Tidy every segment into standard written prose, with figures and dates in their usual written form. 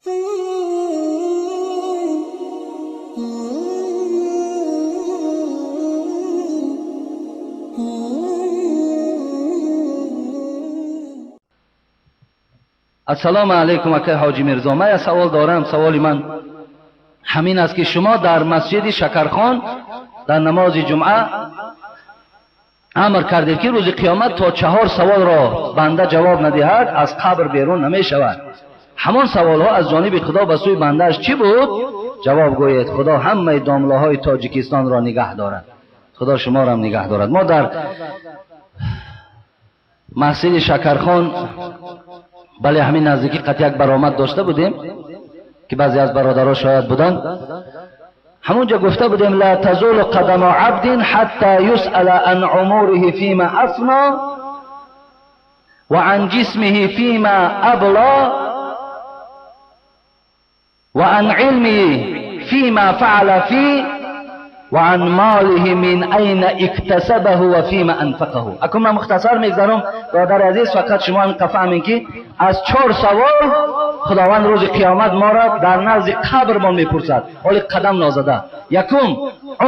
Ассалому алайкум акай Ҳоҷи Мирзо. Ман як савол дорам. Саволи ман ҳамин аст, ки шумо дар масҷиди Шакархон дар намози ҷумъа амр кардед, ки рӯзи қиёмат то 4 саволро банда ҷавоб надиҳад, аз қабр берун намешавад. Ҳамон саволҳо аз ҷониби Худо ба сӯи бандааш чӣ буд? Ҷавоб гӯед. Худо ҳамаи домлаҳои Тоҷикистонро нигаҳ дорад. Худо шуморо нигаҳ дорад. Мо дар масҷиди Шакархон, бале, ҳамин наздикӣ қат як баромад дошта будем, ки баъзе аз бародаро шояд буданд. Ҳамонҷо гуфта будем: ла тазулу қадаму абдин ҳатта юсъала ан умуриҳи фима афно ва ан ҷисмиҳи фима абла ва ан илмиҳи фима фаъала фи ва ан молиҳи мин айна иктасабаҳу ва фима анфақаҳу. Акун ман мухтасар мегзарам, бародари азиз, фақат шумо инқа фаҳмед, ки аз 4 савол Худованд рӯзи қиёмат моро дар назди қабрмон мепурсад. Ҳоли қадам нозада. Якум,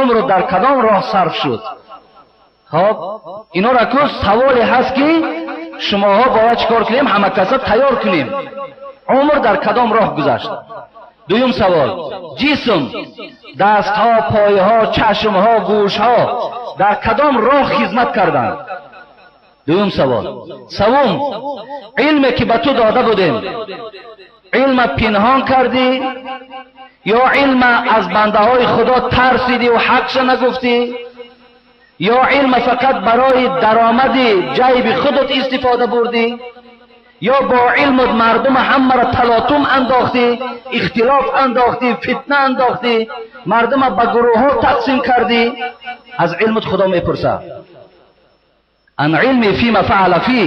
умру дар кадом роҳ сарф шуд? Хоб, инора ку саволе ҳаст, ки шумоҳо бояд чикор кунем, ҳама каса тайёр кунем. Умр дар кадом роҳ гузашт? Дуюм савол, ҷисм, дастҳо, пойҳо, чашмҳо, гӯшҳо дар кадом роҳ хизмат карданд? Дуюм савол. Севум, илме ки ба ту дода будем, илма пинҳон кардӣ ё илма аз бандаҳои Худо тарсидӣ ва ҳақша нагуфтӣ, ё илма фақат барои даромади ҷайби худат истифода бурдӣ, ё бо илмат мардума ҳамаро талотум андохтӣ, ихтилоф андохтӣ, фитна андохтӣ, мардума ба гурӯҳҳо тақсим кардӣ? Аз илмат Худо мепурсад. Ан илми фима фаъала фи,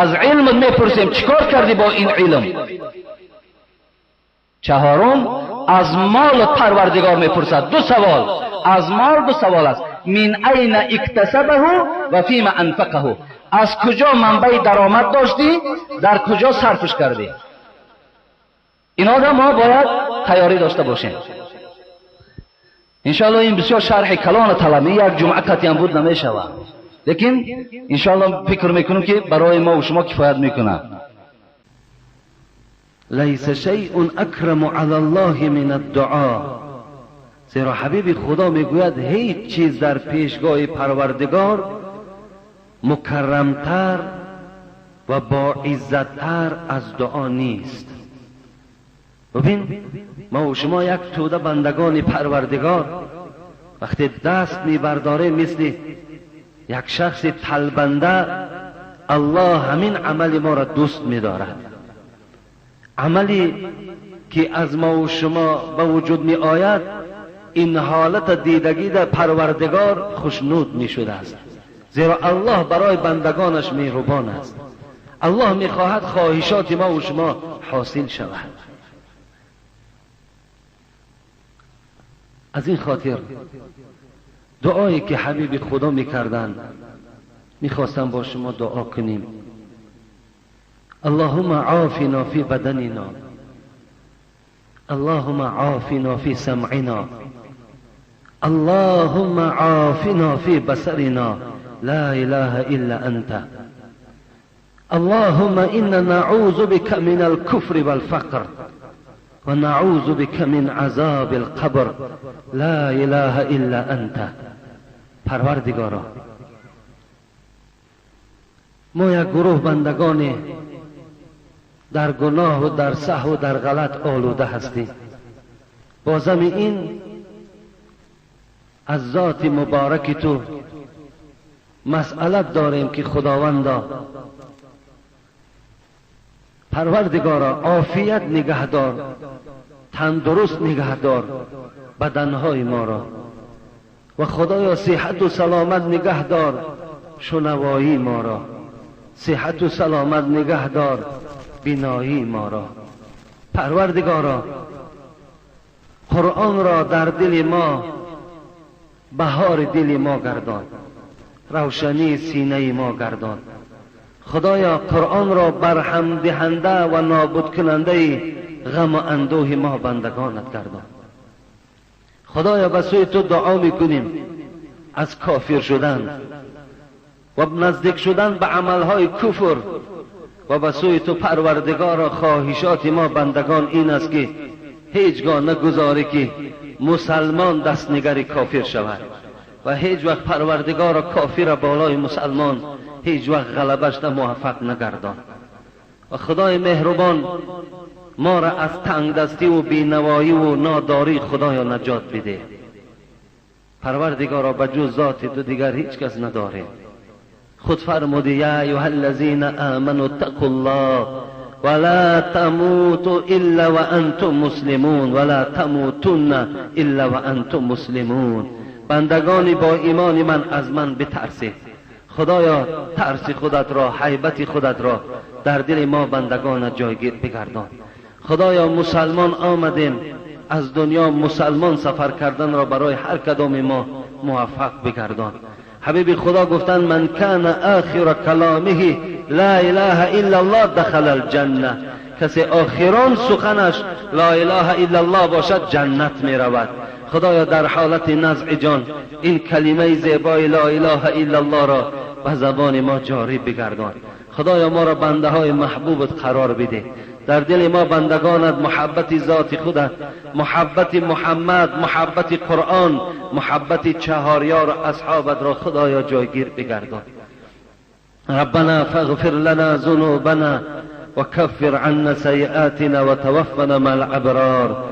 аз илмат мепурсем чӣ кор кардӣ бо ин илм? Чаҳорум, аз молат Парвардигор мепурсад. 2 савол аз мол, 2 савол аст. Мин айна иктасабаҳу ва фима анфақаҳу. Аз куҷо манбаи даромад доштӣ, дар куҷо сарфш кардӣ? Инҳоро мо бояд тайёрӣ дошта бошем. Иншоаллоҳ ин бисёр шарҳи калона талаб, як ҷумъа қатъиян буд намешавад, лекин иншоаллоҳ фикр мекунем, ки барои мо ва шумо кифоят мекунад. Лайса шайъун акраму ала Аллоҳи мин ад-дуо. Зеро ҳабиби Худо мегӯяд, ҳеҷ чиз дар пешгоҳи Парвардигор мукаррамтар ва боиззаттар аз дуо нест. Бибин, мо ва шумо як тӯда бандагони Парвардигор вақте даст мебардорем, мисли як шахси талбанда, Аллоҳ ҳамин амали моро дӯст медорад. Амале ки аз мо ва шумо ба вуҷуд меояд, ин ҳолата дидагӣ дар Парвардигор хушнуд мешудааст. Зеро Аллоҳ барои бандагонаш меҳрубон аст. Аллоҳ мехоҳад хоҳишоти мо ва шумо ҳосил шавад. Аз ин хотир дуое ки ҳабиби Худо мекарданд, мехостам бо шумо дуо кунем. Аллоҳумма офина фи баданина, Аллоҳумма офина фи самъина, Аллоҳумма офина фи басарина, ла илаҳа илла анта. Аллоҳумма инна наъузу бика мин алкуфри валфақр ва наъузу бика мин азаби алқабр, ла илаҳа илла анта. Парвардигоро, мо як гурӯҳ бандагоне дар гуноҳу дар саҳву дар ғалат олуда ҳастем. Бо зами ин аз зоти мубораки ту масъалат дорем, ки Худовандо, Парвардигоро, офият нигаҳдор, тандуруст нигаҳдор баданҳои моро ва Худоё сиҳату саломат нигаҳдор шунавоии моро, сиҳату саломат нигаҳдор биноии моро. Парвардигоро, Қуръонро дар дили мо баҳори дили мо гардон, равшании синаи мо гардон. Худоё, Қуръонро барҳамдиҳанда ва нобудкунандаи غم و اندوه ما بندگانت گردان. خدایا به سوی تو دعا میکنیم از کافر شدن و نزدیک شدن به عملهای کفر و به سوی تو پروردگارا خواهشات ما بندگان این است که هیچگاه نگذاری که مسلمان دستنگر کافر شود و هیچ وقت پروردگارا کافر بالای مسلمان هیچ وقت غلبش موفق نگردان. و خدای مهربان ما را از تنگ دستی و بینوایی و ناداری خدایا نجات بده. پروردگارا به جز ذات تو دیگر هیچ کس نداره. خود فرمودی یا ایها الذین آمنوا اتقوا الله ولا تموتوا الا وانتم مسلمون ولا تموتن الا وانتم مسلمون. بندگانی با ایمان من از من بترسید. خدایا ترس خودت را، هیبت خودت را در دل ما بندگان جایگیر بگردان. خدایا مسلمان آمدیم، از دنیا مسلمان سفر کردن را برای هر کدام ما موفق بگردان. حبیب خدا گفتند من کان آخر کلامه لا اله الا الله دخل الجنه. کسی آخران سخنش لا اله الا الله باشد جنت می رود. خدایا در حالت نزع جان این کلمه زیبای لا اله الا الله را به زبان ما جاری بگردان. خدایا ما را بنده های محبوبت قرار بده. در دل ما بندگانت محبت ذات خودت، محبت محمد، محبت قرآن، محبت چهاریار اصحابت را خدایا جایگیر بگردان. ربنا فاغفر لنا ذنوبنا وكفر عنا سيئاتنا وتوفنا مع الابرار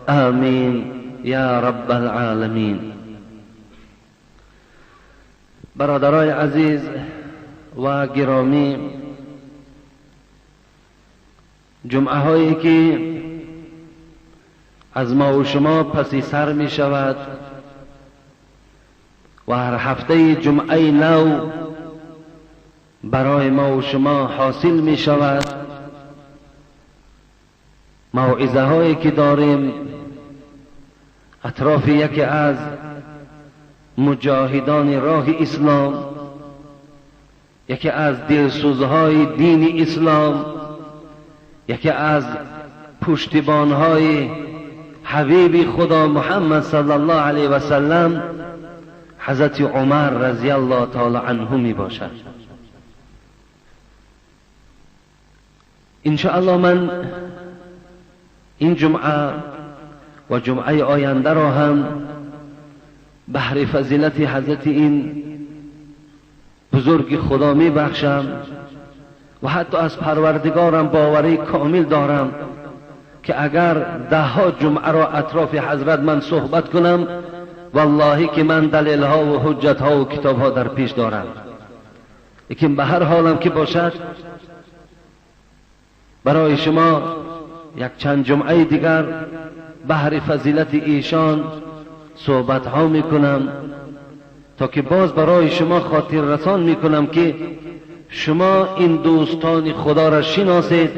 آمین یا رب العالمین. برادرای عزیز و گرامی، جمعه هایی که از ما و شما پسی سر می شود و هر هفته جمعه نو برای ما و شما حاصل می شود، موعظه هایی که داریم اطراف یکی از مجاهدان راه اسلام، یکی از دلسوزهای دین اسلام، یکی از پشتیبانهای حبیب خدا محمد صلی الله علیه و سلم، حضرت عمر رضی الله تعالی عنه می باشد. انشاءالله من این جمعه و جمعه آینده را هم بهر فضیلت حضرت این بزرگ خدا می بخشم و حتی از پروردگارم باوری کامل دارم که اگر ده ها جمعه را اطراف حضرت من صحبت کنم، والله که من دلیل ها و حجت ها و کتاب ها در پیش دارم. لیکن به هر حالم که باشد برای شما یک چند جمعه دیگر بهر فضیلت ایشان صحبت ها میکنم تا که باز برای شما خاطر رسان میکنم که شما این دوستان خدا را شناسید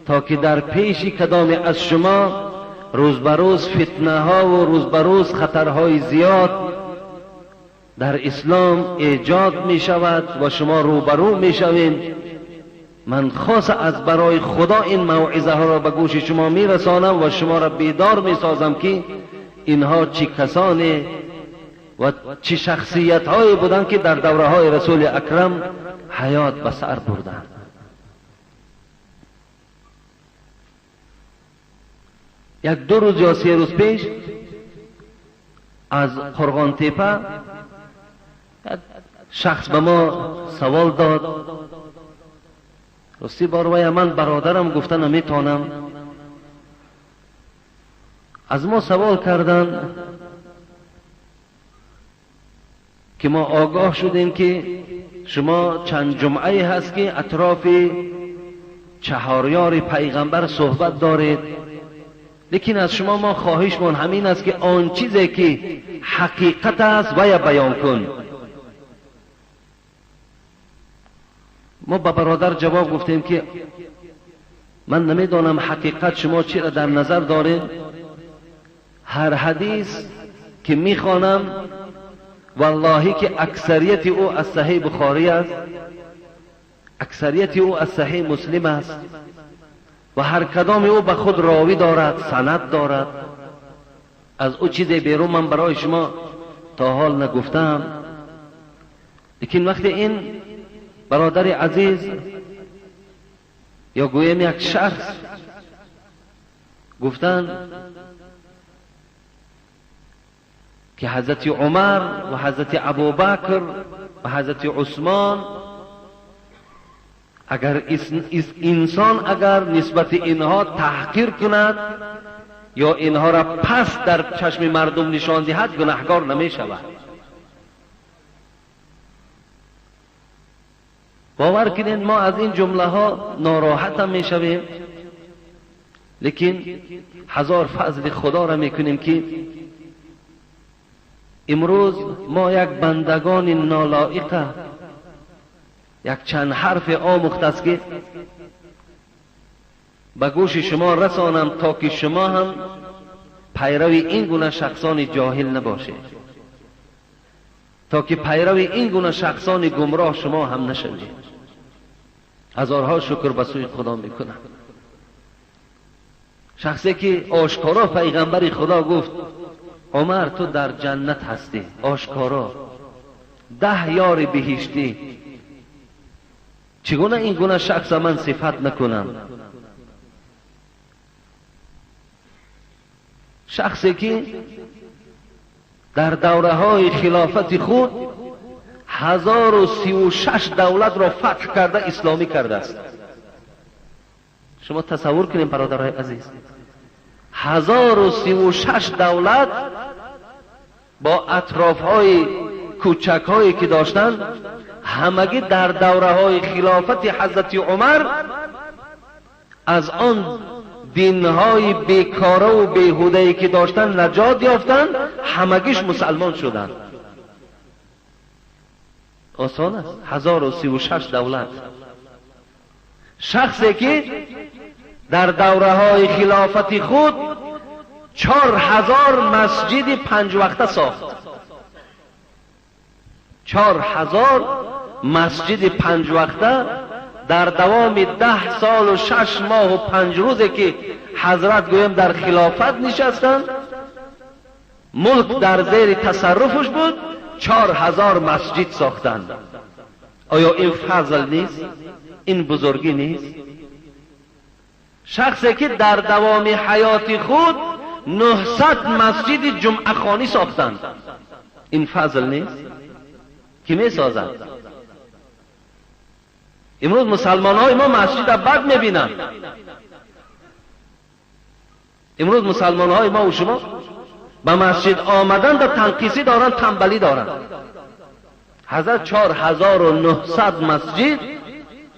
تا که در پیش کدام از شما روز به روز فتنه ها و روز به روز خطرهای زیاد در اسلام ایجاد می شود و شما روبرو می شوید. من خاص از برای خدا این موعظه ها را به گوش شما می رسانم و شما را بیدار می سازم که اینها چه کسانی و چه شخصیت هایی بودند که در دوره های رسول اکرم حیات به سر بردند. یک دو روز یا 3 روز پیش از قرغان تیپه شخص به ما سوال داد، راستی باروی من برادرم گفته نمیتونم. از ما سوال کردن که ما آگاه شدیم که شما چند جمعه هست که اطراف چهاریار پیغمبر صحبت دارید، لیکن از شما ما خواهشمان همین است که آن چیزی که حقیقت است و بیان کن. ما به برادر جواب گفتیم که من نمیدانم حقیقت شما چی را در نظر دارید. هر حدیث که میخوانم والله که اکثریت او از صحیح بخاری است، اکثریت او از صحیح مسلم است. و هر کدام او به خود راوی دارد، سند دارد. از او چیزی بیرون من برای شما تا حال نگفتم. لیکن وقتی این برادر عزیز یا گویم یک شخص گفتن که حضرت عمر و حضرت ابوبکر و حضرت عثمان، اگر انسان اگر نسبت اینها تحقیر کند یا اینها را پس در چشم مردم نشان دهد، گناهکار نمی شود. باور کنید ما از این جمله ها ناراحت هم می شویم، لیکن هزار فضل خدا را می کنیم که امروز ما یک بندگان نالایقه یک چند حرف آموخت است که به گوش شما رسانم تا که شما هم پیرو این گونه شخصان جاهل نباشید، تا که پیرو این گونه شخصان گمراه شما هم نشوید. هزارها شکر به سوی خدا میکنم. شخصی که آشکارا پیغمبر خدا گفت عمر تو در جنت هستی، آشکارا 10 یار بهشتی، چگونه این گونه شخص من صفت نکنم؟ شخصی که در دوره های خلافت خود 1036 دولت را فتح کرده، اسلامی کرده است. شما تصور کنید برادرهای عزیز، 1036 دولت با اطراف های کوچک هایی که داشتند، همگی در دوره های خلافت حضرت عمر از آن دینهای بیکاره و بیهوده‌ای که داشتن نجات یافتند، همگیش مسلمان شدند. آسان است، 1036 دولت. شخصی که در دوره های خلافت خود 4000 مسجد 5 وقته ساخت، 4000 مسجد 5 وقته در دوام 10 سال و 6 ماه و 5 روزی که حضرت گویم در خلافت نشستند، ملک در زیر تصرفش بود، 4000 مسجد ساختند. آیا این فضل نیست؟ این بزرگی نیست؟ شخصی که در دوام حیات خود 900 مسجد جمعه خوانی ساختند، این فضل نیست؟ که می سازند؟ امروز مسلمان های ما مسجد بد میبینند. امروز مسلمان های ما و شما به مسجد آمدن در تنقیصی دارند، تنبلی دارند. حضرت 4900 مسجد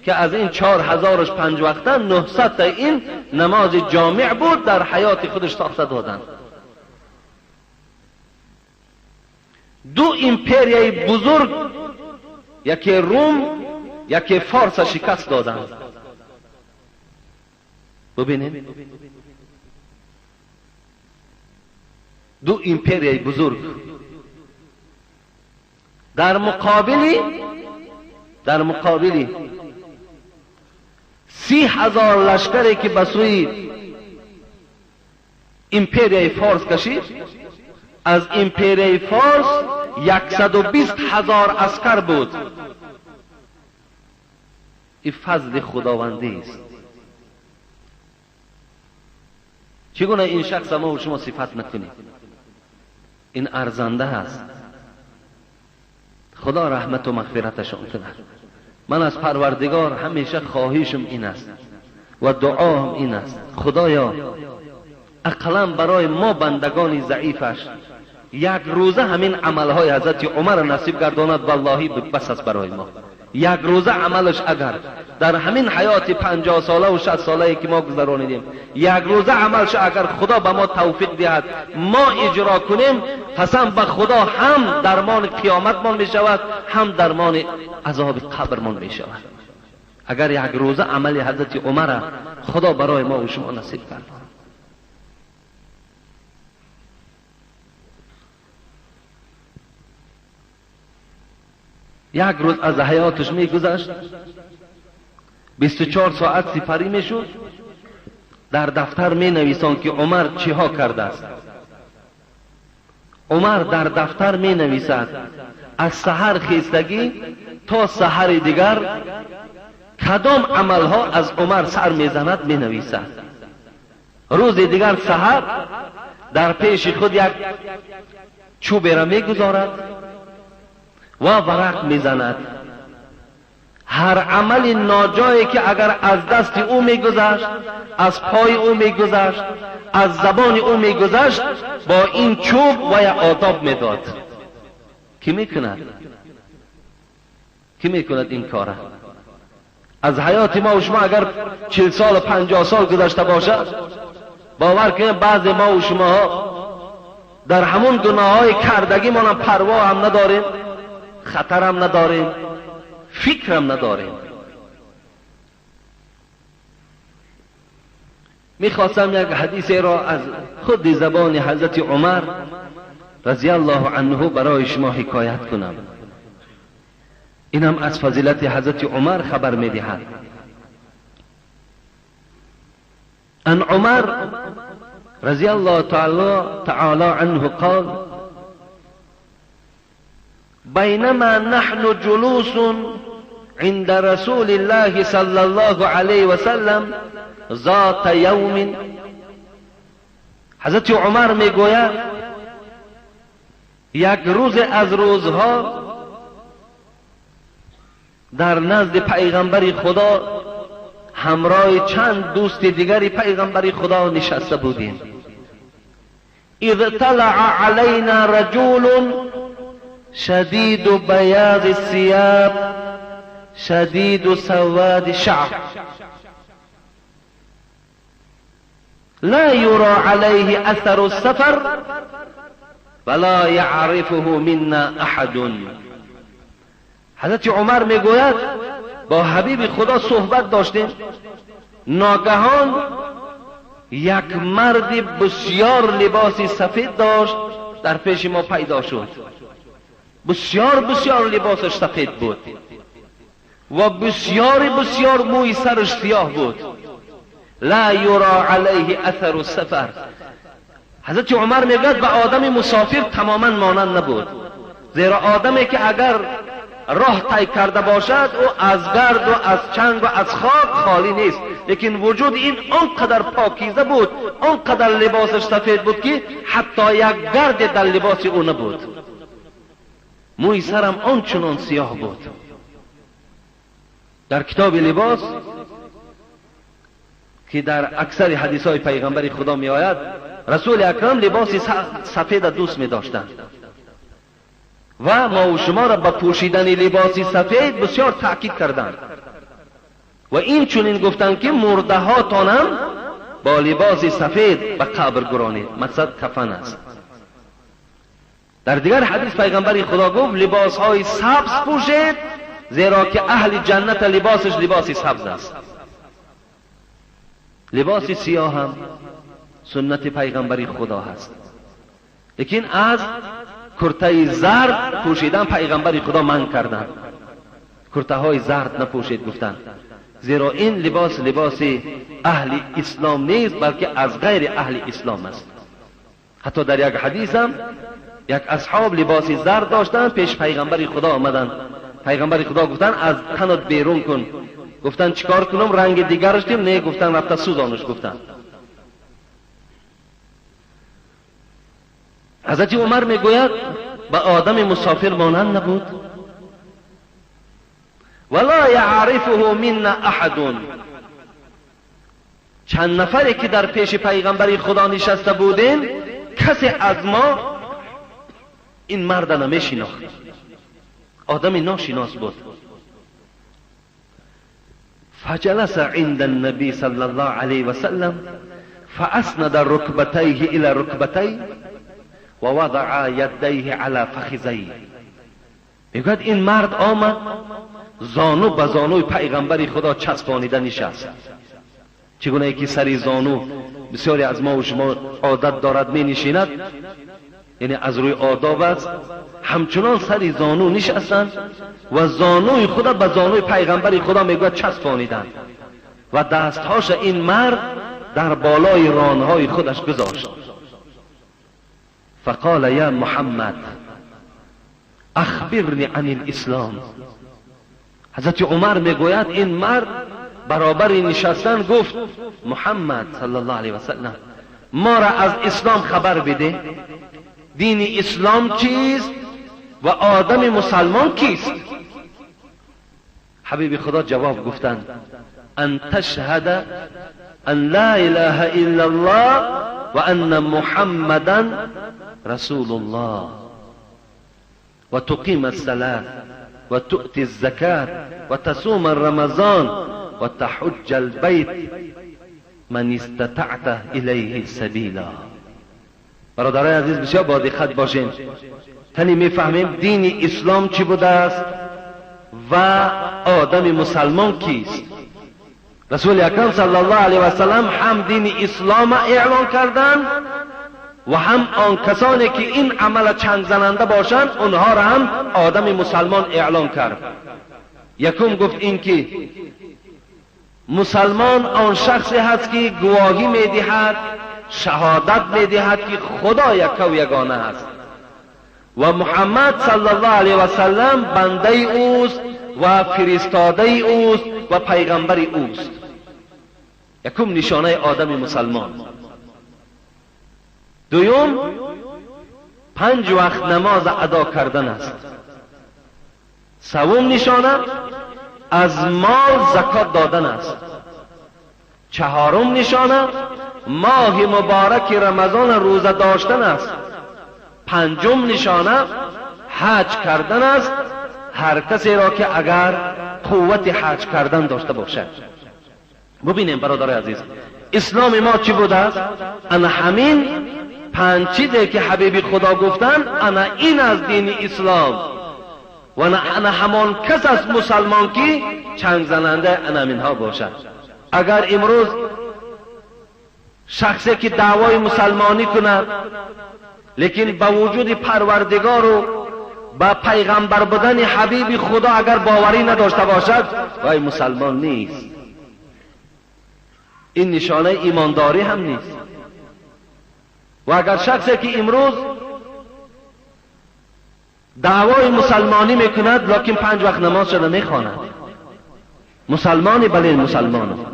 که از این 4000 5 وقته، 900 تا این نماز جامع بود در حیات خودش ساخته دادند. دو امپریای بزرگ، یکی روم یکی فارس، شکست دادند. ببینید دو امپریای بزرگ در مقابلی 30,000 لشکری که به سوی امپریای فارس کشید، از امپریای فارس 120,000 عسکر بود. این فضل خداوندی است. چگونه این شخص ما و شما صفت نکنیم؟ این ارزنده است. خدا رحمت و مغفرتشان کند. من از پروردگار همیشه خواهشم این است و دعاهم این است، خدایا اقلا برای ما بندگان ضعیفش یک روزه همین عملهای حضرت عمر نصیب گرداند. والله بس است برای ما یک روزه عملش. اگر در همین حیات 50 ساله و 60 ساله که ما گذرانیدیم، یک روزه عملش اگر خدا به ما توفیق دهد ما اجرا کنیم، قسم به خدا هم درمان قیامتمان می شود، هم درمان عذاب قبرمان می شود. اگر یک روزه عمل حضرت عمر خدا برای ما و شما نصیب کرد. یک روز از حیاتش میگذشت، 24 ساعت سپری میشد، در دفتر می نویسان که عمر چیها کرده است. عمر در دفتر می نویسد از سحر خیستگی تا سحر دیگر کدام عملها از عمر سر میزند می نویسد. روز دیگر سحر در پیش خود یک چوب را میگذارد و ورق میزند. هر عمل ناجایی که اگر از دست او میگذشت، از پای او میگذشت، از زبان او میگذشت، با این چوب و یا آداب میداد. کی میکند؟ کی میکند این کاره؟ از حیات ما و شما اگر 40 سال و 50 سال گذشته باشد، باور کنید بعض ما و شما در همون گناه کردگی ما هم پروا هم نداریم، خطر هم نداریم، فکرم نداریم. میخواستم یک حدیث را از خود زبان حضرت عمر رضی الله عنه برای شما حکایت کنم. اینم از فضیلت حضرت عمر خبر میدهد. ان عمر رضی الله تعالی عنه قال: بینما نحن جلوس عند رسول الله صلی الله علیه وسلم ذات یوم. حضرت عمر میگوید یک روز از روزها در نزد پیغمبر خدا همراه چند دوست دیگری پیغمبر خدا نشسته بودیم. اذ طلع علینا رجل شدید بیاض الثياب شدید سواد الشعر لا يرى عليه اثر السفر ولا يعرفه منا احد. حضرت عمر میگوید با حبیب خدا صحبت داشتیم، ناگهان یک مرد بسیار لباس سفید داشت در پیش ما پیدا شد. بسیار بسیار لباسش سفید بود و بسیار بسیار موی سرش سیاه بود. لا یرا علیه اثر السفر. حضرت عمر میگوید به آدم مسافر تماما مانند نبود، زیرا آدمی که اگر راه طی کرده باشد او از گرد و از چنگ و از خاک خالی نیست، لیکن وجود این آنقدر پاکیزه بود، آنقدر لباسش سفید بود که حتی یک گرد در لباس او نبود. موی سرم آنچنان سیاه بود. در کتاب لباس که در اکثر حدیث های پیغمبر خدا می آید، رسول اکرم لباس سفید دوست می داشتند و ما و شما را به پوشیدن لباس سفید بسیار تاکید کردند و این چنین گفتند که مرده هاتانم با لباس سفید به قبر گرانید، مقصد کفن است. در دیگر حدیث پیغمبر خدا گفت لباس های سبز پوشید، زیرا که اهل جنت لباسش لباس سبز است. لباس سیاه هم سنت پیغمبر خدا هست، لیکن از کرته زرد پوشیدن پیغمبر خدا منع کردند. کرته های زرد نپوشید گفتند، زیرا این لباس لباس اهل اسلام نیست، بلکه از غیر اهل اسلام است. حتی در یک حدیث هم یک اصحاب لباس زرد داشتند، پیش پیغمبر خدا آمدند. پیغمبر خدا گفتند از تنت بیرون کن. گفتند چیکار کنم؟ رنگ دیگرش دیم؟ نه، گفتند رفته سوزانش. گفتند حضرت عمر میگوید به آدم مسافر مانند نبود. ولا یعرفه منا احد. چند نفری که در پیش پیغمبر خدا نشسته بودیم کسی از ما این مرد نمیشناخت، آدم ناشناس بود. فجلس عند النبی صلی الله علیه وسلم فاسند ركبتيه الى ركبتيه ووضع يديه على فخذيه. میگوید این مرد آمد زانو به زانوی پیغمبر خدا چسبانیده نشست. چگونه که سری زانو بسیاری از ما و شما عادت دارد می نشیند، یعنی از روی آداب است، همچنان سری زانو نشستند و زانوی خدا به زانوی پیغمبر خدا میگوید چسبانیدند و دستهاش این مرد در بالای رانهای خودش گذاشت. فقال یا محمد اخبرنی عن الاسلام. حضرت عمر میگوید این مرد برابر نشستن گفت محمد صلی الله علیه و سلم ما را از اسلام خبر بده، دین اسلام چیست و آدم مسلمان کیست؟ حبیب خدا جواب گفتند ان تشهد ان لا اله الا الله و ان محمدا رسول الله و تقیم الصلاة و تؤتی الزکاة و تصوم رمضان و تحج البیت من استطعت الیه سبیلا. برادرای عزیز بسیار با دقت باشین، تنی میفهمیم دین اسلام چی بوده است و آدم مسلمان کیست. رسول اکرم صلی الله علیه و سلم هم دین اسلام اعلان کردند و هم آن کسانی که این عمل چنگ زننده باشند اونها را هم آدم مسلمان اعلان کرد. یکم گفت این که مسلمان آن شخصی هست که گواهی میدهد، شهادت میدهد که خدا یک و یگانه است و محمد صلی الله علیه و سلم بنده اوست و فرستاده اوست و پیغمبر اوست. یکم نشانه آدم مسلمان. دوم، 5 وقت نماز ادا کردن است. سوم نشانه از مال زکات دادن است. چهارم نشانه ماه مبارک رمضان روزه داشتن است. پنجم نشانه حج کردن است، هر کسی را که اگر قوت حج کردن داشته باشد. ببینیم برادر عزیز، اسلام ما چی بوده است؟ انا همین 5 چیزی که حبیب خدا گفتن، انا این از دین اسلام و انا همان کس از مسلمان که چنگ زننده انا منها باشد. اگر امروز شخصی که دعوای مسلمانی کند لیکن با وجود پروردگار و با پیغمبر بودن حبیب خدا اگر باوری نداشته باشد، وای مسلمان نیست. این نشانه ایمانداری هم نیست. و اگر شخصی که امروز دعوای مسلمانی میکند لیکن 5 وقت نماز شده میخواند، مسلمانی بله مسلمان،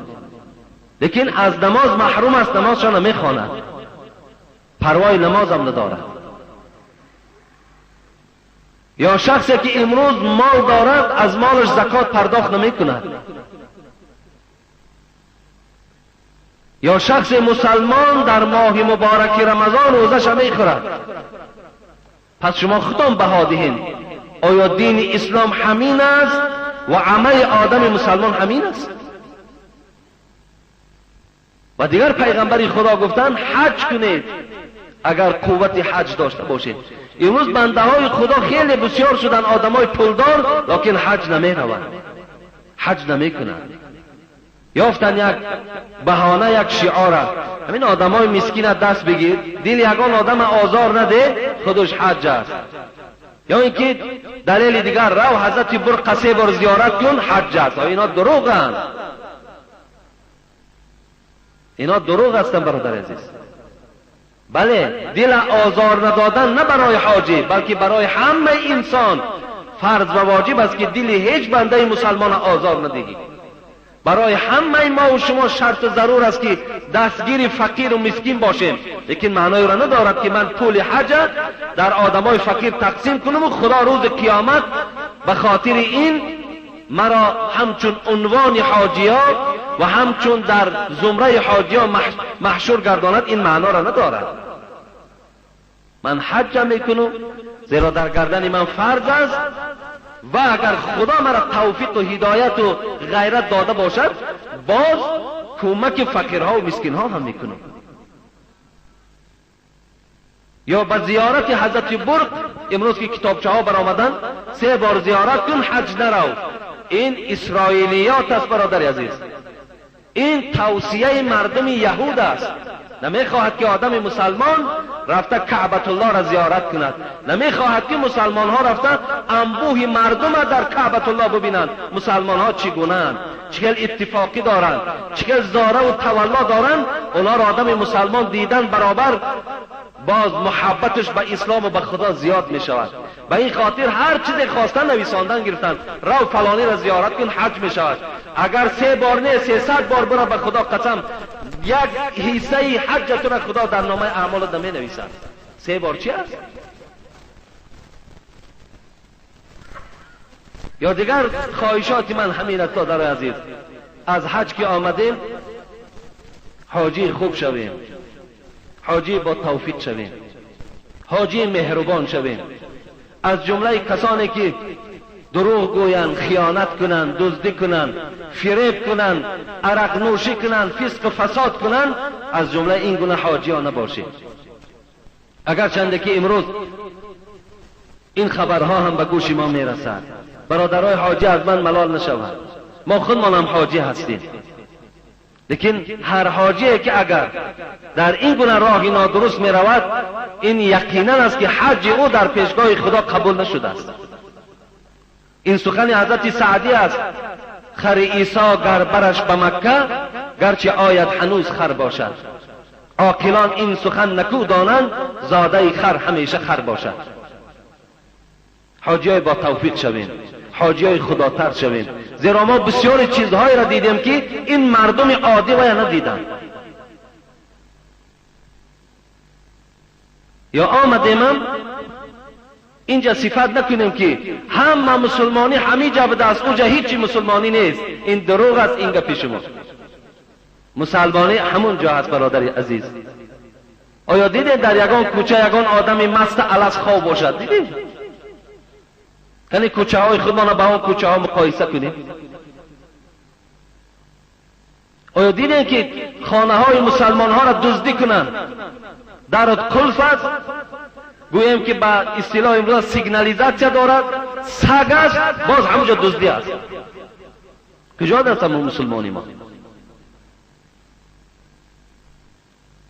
لیکن از نماز محروم است، نمازش نمیخواند، پروای نماز هم ندارد. یا شخصی که امروز مال دارد از مالش زکات پرداخت نمیکند، یا شخص مسلمان در ماه مبارک رمضان روزش میخورد. پس شما خودتان بها دهین، آیا دین اسلام همین است و عمل آدم مسلمان همین است؟ و دیگر پیغمبر خدا گفتن حج کنید اگر قوت حج داشته باشید. امروز بنده های خدا خیلی بسیار شدن آدم های پولدار، لیکن حج نمی روند، حج نمی کنند. یافتن یک بهانه، یک شعار. همین آدم های مسکین دست بگیر، دل یگان آدم آزار نده، خودش حج است. یا اینکه دلیل دیگر، رو حضرت برقه 3 بار زیارت کن، حج است. اینا دروغند، اینا دروغ هستند برادر عزیز. بله، دل آزار ندادن نه برای حاجی بلکه برای همه انسان فرض و واجب است که دل هیچ بنده مسلمان آزار ندهی. برای همه ما و شما شرط ضرور است که دستگیر فقیر و مسکین باشیم، لیکن معنای را ندارد که من پول حج در آدمای فقیر تقسیم کنم و خدا روز قیامت به خاطر این مرا همچون عنوان حاجیا و همچون در زمره حاجیا محشور گرداند. این معنا را ندارد. من حج میکنم زیرا در گردن من فرض است و اگر خدا مرا توفیق و هدایت و غیرت داده باشد باز کمک فقیرها و مسکینها هم میکنم. یا به زیارت حضرت برق امروز که کتابچه ها برآمدن، 3 بار زیارت کن حج نرو. این اسرائیلیات است برادر عزیز، این توصیه مردم یهود است. نمیخواهد که آدم مسلمان رفته کعبة الله را زیارت کند، نمیخواهد که مسلمان ها رفته انبوه مردم را در کعبة الله ببینند. مسلمان ها چگونه‌اند، چه اتفاقی دارند، چه زاره و تولا دارند. اونا را آدم مسلمان دیدن برابر باز محبتش به اسلام و به خدا زیاد می شود. به این خاطر هر چیز خواستن نویساندن گرفتن، رو فلانی را زیارت کن حج می شود. اگر 3 بار نه 300 بار برو، به خدا قسم یک حصه حج تو را خدا در نامه اعمال می نویسد. 3 بار چی است؟ یا دیگر خواهشات من همین است در عزیز، از حج که آمدیم حاجی خوب شویم، حاجی با توفیق شویم، حاجی مهربان شویم. از جمله کسانی که دروغ گویند، خیانت کنند، دزدی کنند، فریب کنند، عرق نوشی کنند، فسق و فساد کنند، از جمله این گونه حاجیان نباشیم. اگر چنده که امروز این خبرها هم به گوش ما میرسد، برادرای حاجی از من ملال نشوند، ما خودمان هم حاجی هستیم، لیکن هر حاجی که اگر در این گونه راه نادرست می رود، این یقینا است که حج او در پیشگاه خدا قبول نشده است. این سخن حضرت سعدی است: خر عیسی گر برش به مکه، گرچه آید هنوز خر باشد. عاقلان این سخن نکو دانند، زاده خر همیشه خر باشد. حاجیای با توفیق شویم، حاجیای خداتر شویم، زیرا ما بسیار چیزهایی را دیدیم که این مردم عادی و ندیدند. یا آمدیم اینجا صفت نکنیم که همه مسلمانی همه جا بوده است، اونجا هیچی مسلمانی نیست. این دروغ است. این گپ شما مسلمانی همون جا هست برادر عزیز. آیا دیدین در یگان کوچه یگان آدم مست الس خواب باشد؟ دیدین؟ یعنی کوچه های خودمان با اون کوچه ها مقایسه کنیم. آیا دیدین که خانه های مسلمان ها را دزدی کنند؟ درت قلف است، گوییم که با اصطلاح امروز سیگنالیزاسیا دارد، سگ است، باز همونجا دزدی است. کجا در تمام مسلمانی ما؟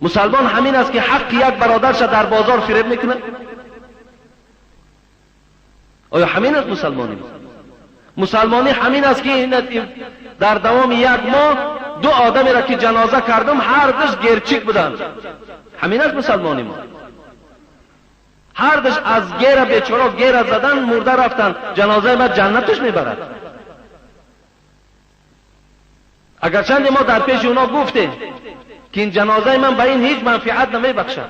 مسلمان همین است که حق یک برادرش در بازار فریب میکنه؟ آیا همین است مسلمانی؟ مسلمانی همین است که در دوام یک ماه 2 آدمی را که جنازه کردم هر دوش گرچیک بودند. همین است مسلمانی ما. هر دوش از گیر بیچاره گیر زدن مرده رفتن، جنازه ما جنتش میبرد. اگرچند ما در پیش اونا گفتیم که این جنازه من به این هیچ منفعت نمیبخشد.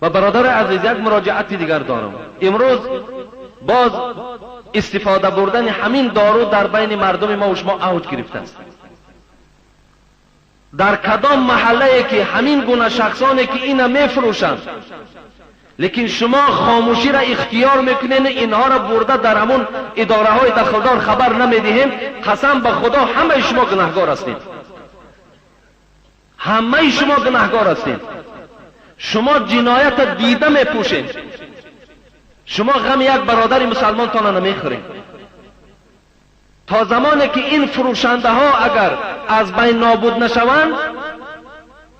و برادر عزیز یک مراجعت دیگر دارم. امروز باز استفاده بردن همین دارو در بین مردم ما و شما اوج گرفته است. در کدام محله که همین گونه شخصانی که اینا میفروشند، لیکن شما خاموشی را اختیار میکنین، اینها را برده در همون اداره های دخلدار خبر نمیدهیم، قسم به خدا همه شما گناهگار هستید. همه شما گناهگار هستید. شما جنایت دیده میپوشید. شما غم یک برادر مسلمان تان نمیخورید. تا زمانی که این فروشنده ها اگر از بین نابود نشوند،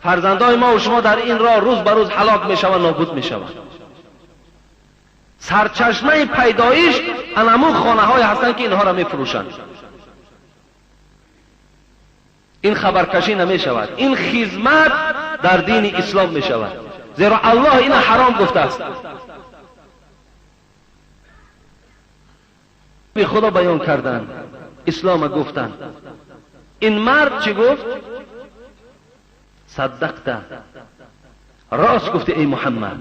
فرزندای ما و شما در این راه روز به روز هلاک میشوند، نابود میشوند. سرچشمه پیدایش انمو خانه های هستند که اینها را میفروشند. این خبرکشی نمیشود، این خدمت در دین اسلام میشود، زیرا الله این حرام گفته است. به خدا بیان کردن، اسلام گفتن. این مرد چی گفت؟ صدقت، راست گفتی ای محمد.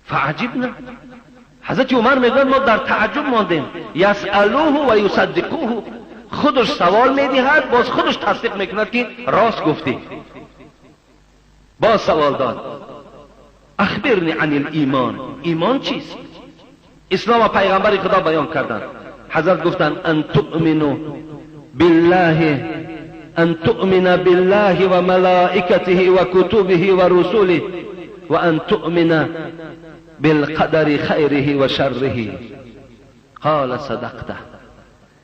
فعجبنا، حضرت عمر میگوید ما در تعجب ماندیم. یسألوه و یصدقوه، خودش سوال میدهد باز خودش تصدیق میکند که راست گفتی. باز سوال داد، اخبرنی عن الایمان، ایمان چیست؟ اسلام و پیغمبر خدا بیان کردند. حضرت گفتند ان تؤمنوا بالله، ان تؤمن بالله و ملائکته و کتبه و رسوله و ان تؤمن بالقدر خیره و شره. قال صدقت.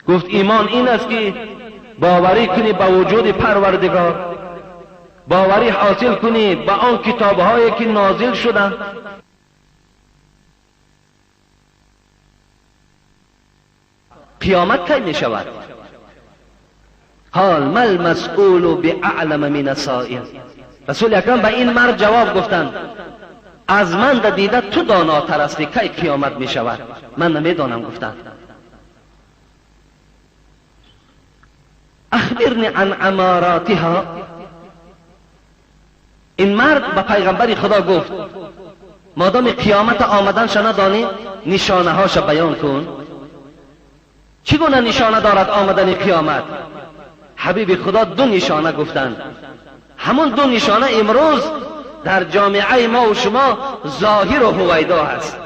گفت ایمان این است که باوری کنی به وجود پروردگار، باوری حاصل کنی به آن کتابهایی که نازل شدند. قیامت کی می شود؟ قال ما المسئول باعلم من السائل. رسول اکرم به این مرد جواب گفتند از من دیده تو داناتر هستی کی قیامت می شود، من نمیدانم. گفتند اخبرنی عن اماراتها. این مرد به پیغمبر خدا گفت مادام قیامت آمدنش ندانی نشانه هاش بیان کن. چگونه نشانه دارد آمدن قیامت؟ حبیب خدا دو نشانه گفتند. همون دو نشانه امروز در جامعه ما و شما ظاهر و هویدا هست.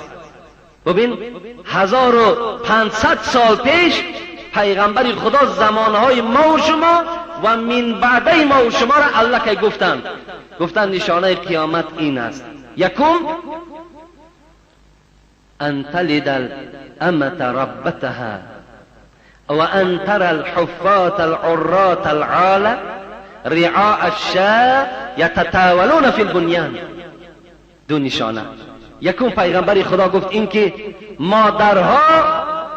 ببین 1500 سال پیش پیغمبر خدا زمانهای ما و شما و من بعده ما و شما را الله که گفتند، گفتند نشانه قیامت این است. یکم ان تلد الامة ربتها وان ترى الحفاة العراة العالة رعاء الشاة یتطاولون فی البنیان. دو نشانه. یکم پیغمبر خدا گفت این که مادرها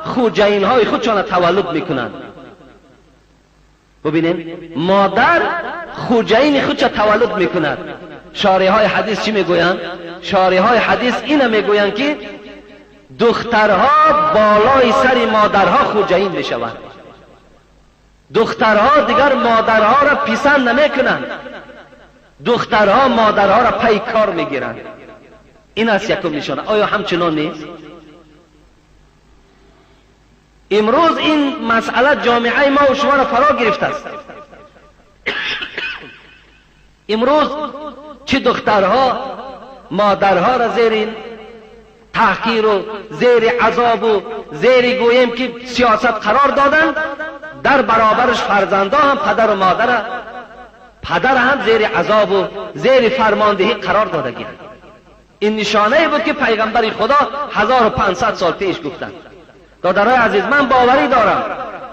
خوجینهای خودشان تولد میکنند. ببینیم مادر خوجین خودش تولد میکند. شارح های حدیث چی میگویند؟ شارح های حدیث اینو میگویند که دخترها بالای سر مادرها خوجین میشوند. دخترها دیگر مادرها را پسند نمیکنند، دخترها مادرها را پی کار میگیرند. این است یکم نشانه. آیا همچنان نیست؟ امروز این مسئله جامعه ما و شما را فرا گرفته است. امروز چه دخترها مادرها را زیر این تحقیر و زیر عذاب و زیر گوییم که سیاست قرار دادن، در برابرش فرزنده هم پدر و مادر پدر هم زیر عذاب و زیر فرماندهی قرار دادگی. این نشانه بود که پیغمبر خدا 1500 سال پیش گفتند. دادرای عزیز، من باوری دارم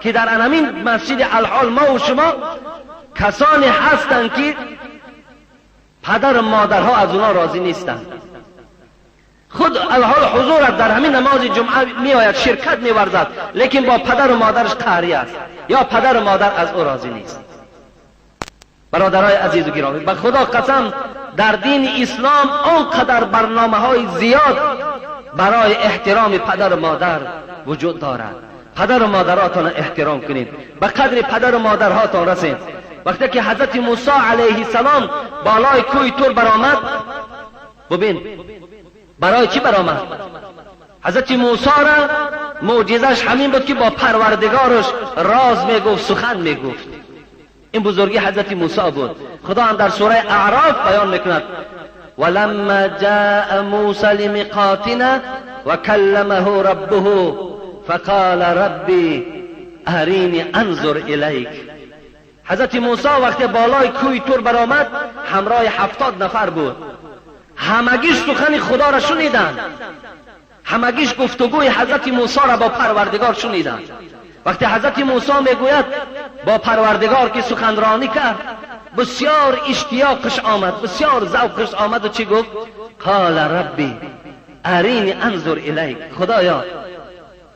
که در همین مسجد الحال ما و شما کسانی هستند که پدر و مادرها از اونا راضی نیستند. خود الحال حضورت در همین نماز جمعه می آید، شرکت می ورزد، لیکن با پدر و مادرش قهری است یا پدر و مادر از او راضی نیست. برادرای عزیز و گرامی، به خدا قسم در دین اسلام آنقدر برنامه های زیاد برای احترام پدر و مادر وجود دارد. پدر و مادراتان احترام کنید، به قدر پدر و مادرهاتان رسید. وقتی که حضرت موسی علیه السلام بالای کوه طور برآمد، ببین برای چی برآمد؟ حضرت موسی را معجزش همین بود که با پروردگارش راز میگفت، سخن میگفت. این بزرگی حضرت موسی بود. خدا هم در سوره اعراف بیان میکند ولما جاء موسی لمیقاتنا وکلمه ربه فقال ربی ارینی انظر الیک. حضرت موسی وقتی بالای کوه طور برآمد همراه 70 نفر بود. همگیش سخن خدا را شنیدند، همگیش گفتگوی حضرت موسی را با پروردگار شنیدند. وقتی حضرت موسی میگوید با پروردگار که سخنرانی کرد، بسیار اشتیاقش آمد، بسیار ذوقش آمد و چی گفت؟ قال ربی ارینی انظر الیک. خدایا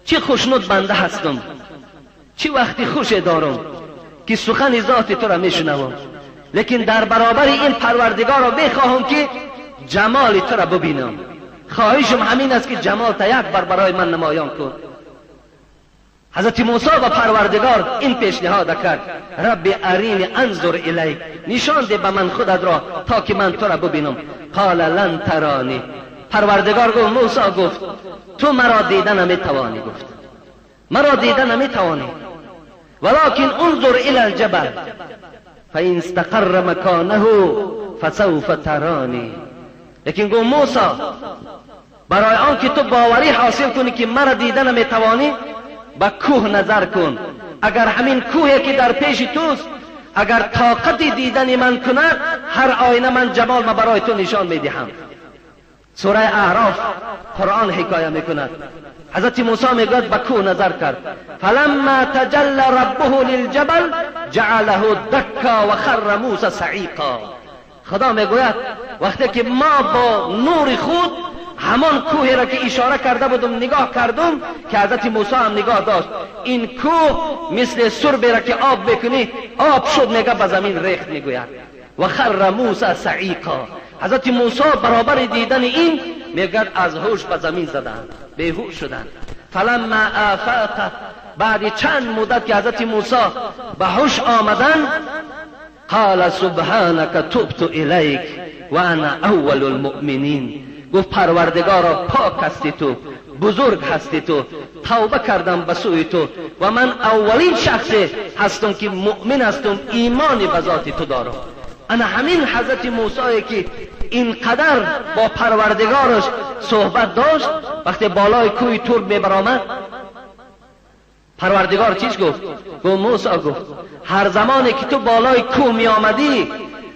چه خوشنود بنده هستم، چه وقتی خوش دارم که سخن ذات تو را میشنوم، لیکن در برابر این پروردگار را میخواهم که جمال تو را ببینم. خواهشم همین است که جمال تا یک بار برای من نمایان کن. حضرت موسی با پروردگار این پیشنهاد کرد رب ارینی انظر الیک، نشان ده به من خودت را تا که من تو را ببینم. قال لن ترانی. پروردگار گفت، موسی گفت تو مرا دیده نمیتوانی، گفت مرا دیده نمیتوانی، ولكن انظر الى الجبل فإن استقر مکانه فسوف ترانی. لیکن گفت موسی برای آن که تو باوری حاصل کنی که مرا دیده نمیتوانی، به کوه نظر کن. اگر همین کوهی که در پیش توست اگر طاقت دیدن من کند، هر آینه من جمال ما برای تو نشان میدهم. سوره اعراف قرآن حکایه میکند. حضرت موسی میگوید به کوه نظر کرد، فلما تجل ربه للجبل جعله دکا و خر موسی صعیقا. خدا میگوید وقتی که ما با نور خود همان کوه را که اشاره کرده بودم نگاه کردم که حضرت موسی هم نگاه داشت، این کوه مثل سربی را که آب بکنی آب شد، میگه به زمین ریخت. میگوید و خر موسی صعیقا. حضرت موسی برابر دیدن این میگه از هوش به زمین زدند، بیهوش شدند. فلما آفاق، بعد چند مدت که حضرت موسی به هوش آمدند، قال سبحانك تبت الیک و انا اول المؤمنین. گفت پروردگارا پاک هستی تو، بزرگ هستی تو، توبه کردم به سوی تو و من اولین شخص هستم که مؤمن هستم، ایمان به ذات تو دارم. انا همین حضرت موسی که اینقدر با پروردگارش صحبت داشت، وقتی بالای کوه تور میبرآمد پروردگار چیش گفت؟ گفت موسی، گفت هر زمانی که تو بالای کوه می آمدی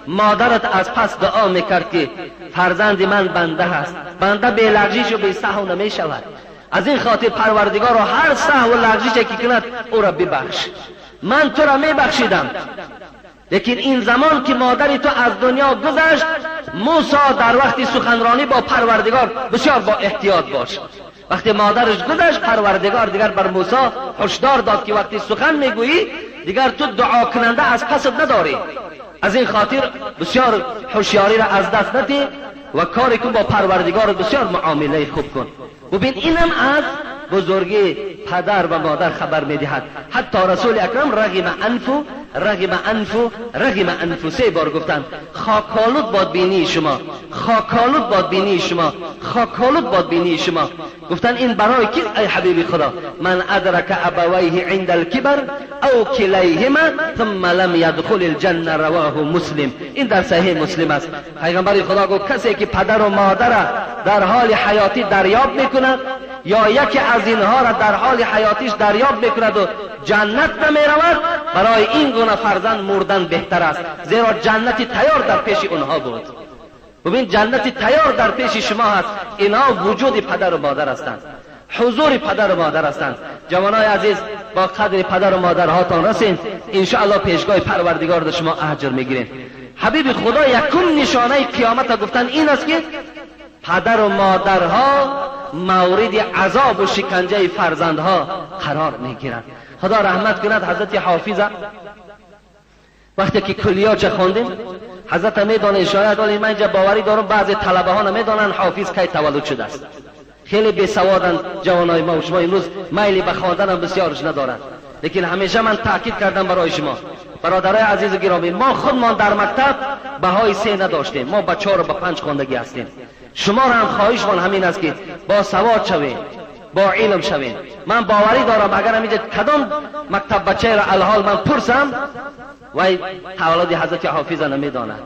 مادرت از پس دعا میکرد که فرزند من بنده هست، بنده به لغزش و به سهو نمی شود، از این خاطر پروردگار را هر سهو و لغزش که کند او را ببخش، من تو را میبخشیدم. لیکن این زمان که مادر تو از دنیا گذشت، موسی در وقت سخنرانی با پروردگار بسیار با احتیاط باش. وقتی مادرش گذشت، پروردگار دیگر بر موسی هشدار داد که وقتی سخن میگویی دیگر تو دعا کننده از پست نداری، از این خاطر بسیار هوشیاری را از دست ندی و کاری کن با پروردگار بسیار معامله خوب کن. ببین اینم از بزرگی پدر و مادر خبر میدهد. حتی رسول اکرم رغم انفو رغم انفو رغم انفو سه بار گفتند خاکالود باد بینی شما، خاکالود باد بینی شما، خاکالود باد بینی شما. گفتن این برای کی ای حبیب خدا؟ من ادرک ابویه عند الکبر او کلیهما ثم لم یدخل الجنه، رواه مسلم. این در صحیح مسلم است. پیغمبر خدا گفت کسی که پدر و مادر در حال حیاتی دریاب میکند یا یکی از اینها را در حال حیاتیش دریاب میکند و جنت نمیرود، برای این گونه فرزند مردن بهتر است، زیرا جنت تیار در پیش اونها بود. ببین جنت تیار در پیش شما هست، اینها وجود پدر و مادر هستند، حضور پدر و مادر هستند. جوانای عزیز با قدر پدر و مادرهاتان رسین، انشاءالله پیشگاه پروردگار در شما اجر میگیرین. حبیب خدا یکم نشانه قیامت گفتن این است که پدر و مادرها مورد عذاب و شکنجه فرزندها قرار میگیرند. خدا رحمت کند حضرت حافظ وقتی که کلیات خواندیم، حضرت میدانه شاید، ولی من اینجا باوری دارم بعضی طلبه ها نمیدانند حافظ کی تولد شده است. خیلی بیسوادند جوانای ما و شما، امروز میلی به خواندن هم بسیارش ندارند. لیکن همیشه من تاکید کردم برای شما برادرای عزیز و گرامی، ما خودمان در مکتب بهای 3 نداشتیم، ما با 4 و با 5 خواندگی هستیم. شما را هم خواهشمان همین است که با سواد شوید، با علم شوید. من باوری دارم اگر همینجا کدام مکتب بچه را الحال من پرسم وی تولد حضرت حافظ نمیداند.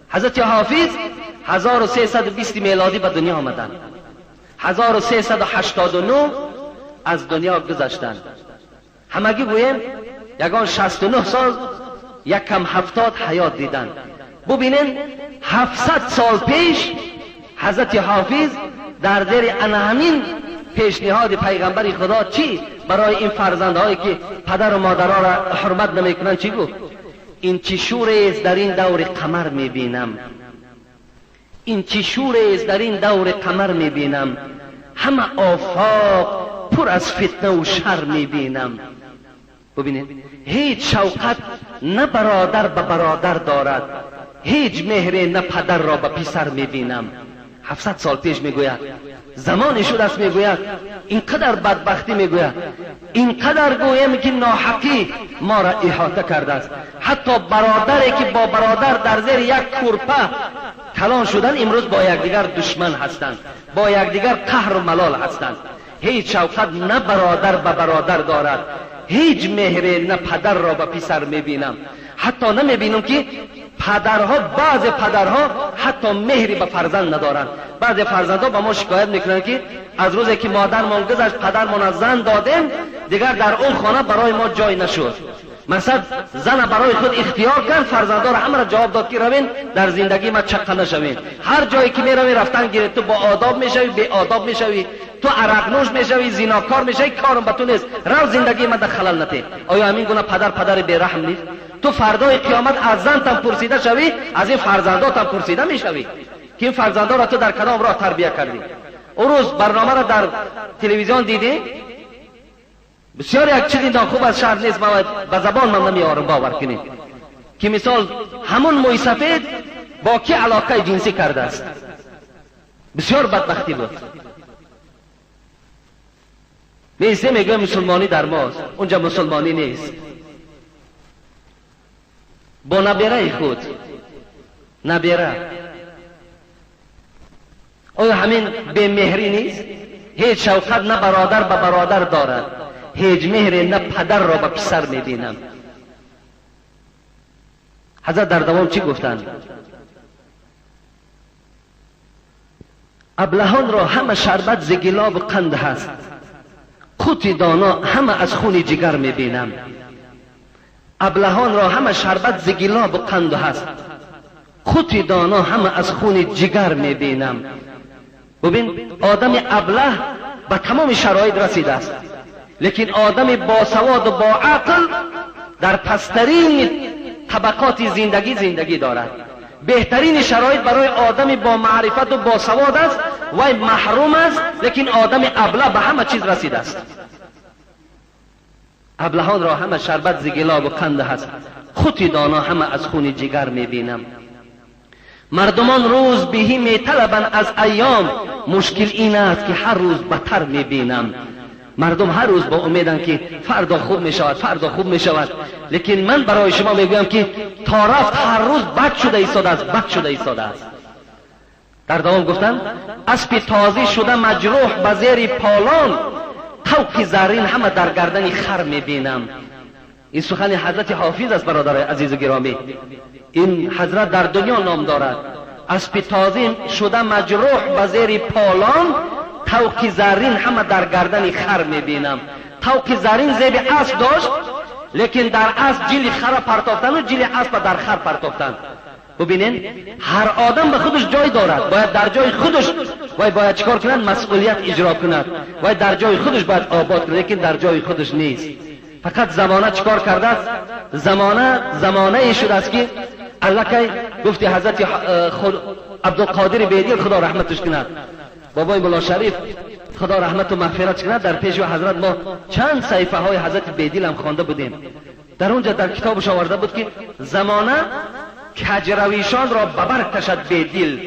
حضرت حافظ 1320 میلادی به دنیا آمدند، 1389 از دنیا گذشتند. همگی گوییم یگان 69 سال یکم 70 حیات دیدند. ببینین 700 سال پیش حضرت حافظ در دل همین پیشنهاد پیغمبر خدا چی برای این فرزندهایی که پدر و مادرها را حرمت نمیکنند چی گفت؟ این چه شور است در این دور قمر میبینم، این چه شور است در این دور قمر میبینم، همه آفاق پر از فتنه و شر میبینم. ببینید هیچ شوقت نه برادر به برادر دارد، هیچ مهر نه پدر را به پسر میبینم. 700 سال پیش میگوید، زمانی شده است میگوید، اینقدر بدبختی میگوید، اینقدر گویم که ناحقی ما را احاطه کرده است. حتی برادری که با برادر در زیر یک کورپه کلان شدن امروز با یکدیگر دشمن هستند، با یکدیگر قهر و ملال هستند. هیچ شوقت نه برادر به برادر دارد، هیچ مهر نه پدر را به پسر میبینم. حتی نمیبینم که پدرها، بعض پدرها حتی مهری به فرزند ندارند. بعض فرزندها به ما شکایت میکنند که از روزی که مادرمان گذشت پدرمان از زن دادیم دیگر در اون خانه برای ما جای نشد. مقصد زن برای خود اختیار کرد، فرزندان همه را جواب داد که روین در زندگی ما چقه نشوین، هر جایی که میروی رفتن گیرید، تو با آداب میشوی، بی آداب میشوی، تو عرق نوش میشوی، زیناکار میشوی، کارم به تو نیست، رو زندگی ما در خلل نته. آیا همین گونه پدر پدر بیرحم نیست؟ تو فردای قیامت از زن تم پرسیده شوی، از این فرزنداتم پرسیده میشوی که این فرزندا را تو در کدام راه تربیه کردی. اون روز برنامه را در تلویزیون دیدی، بسیار یک چیزی ناخوب از شهر نیست، من به زبان من نمیارم، باور کنید که مثال همون موی سفید با کی علاقه جنسی کرده است. بسیار بدبختی بود. نیسته میگه مسلمانی در ماست، اونجا مسلمانی نیست. با نبیره خود نبیره، آیا همین به مهری نیست؟ هیچ شوقت نه برادر به برادر دارد، هیچ مهری نه پدر را به پسر میبینم. حضرت در دوام چی گفتند؟ ابلهان را همه شربت ز گلاب و قند هست، قوت دانا همه از خون جگر میبینم. ابلهان را همه شربت ز گلاب و قند هست، قوت دانا همه از خون جگر میبینم. ببین آدم ابله به تمام شرایط رسیده است، لیکن آدم باسواد و با عقل در پسترین طبقات زندگی زندگی دارد. بهترین شرایط برای آدم با معرفت و باسواد است، وی محروم است، لیکن آدم ابله به همه چیز رسیده است. ابلهان را همه شربت ز گلاب و قند هست، قوت دانا همه از خون جگر میبینم. مردمان روز بهی میطلبند از ایام، مشکل این است که هر روز بدتر میبینم. مردم هر روز با امیدند که فردا خوب میشود، فردا خوب میشود، لیکن من برای شما میگویم که تا رفت هر روز بد شده ایستاده است، بد شده ایستاده است. در دوام گفتند اسب تازی شده مجروح به زیر پالان، طوق زرین همه در گردن خر میبینم. این سخن حضرت حافظ است برادر عزیز و گرامی. این حضرت در دنیا نام دارد. اسب تازی شده مجروح به زیر پالان، طوق زرین همه در گردن خر میبینم. طوق زرین زیب اسب داشت، لیکن در اسب جیل خر پرتافتن و جیل اسب در خر پرتافتن. ببینین هر آدم به خودش جای دارد، باید در جای خودش باید چیکار کند؟ مسئولیت اجرا کند، باید در جای خودش باید آباد کند، لیکن در جای خودش نیست. فقط زمانه چیکار کرده است؟ زمانه شده است که الکی گفتی حضرت عبدالقادر بیدل خدا رحمتش کند، بابای ملا شریف خدا رحمت و مغفرت کند، در پیش حضرت ما چند صحیفه های حضرت بیدل هم خوانده بودیم. در اونجا در کتابش آورده بود که زمانه کجرویشان را ببر کشد بیدل،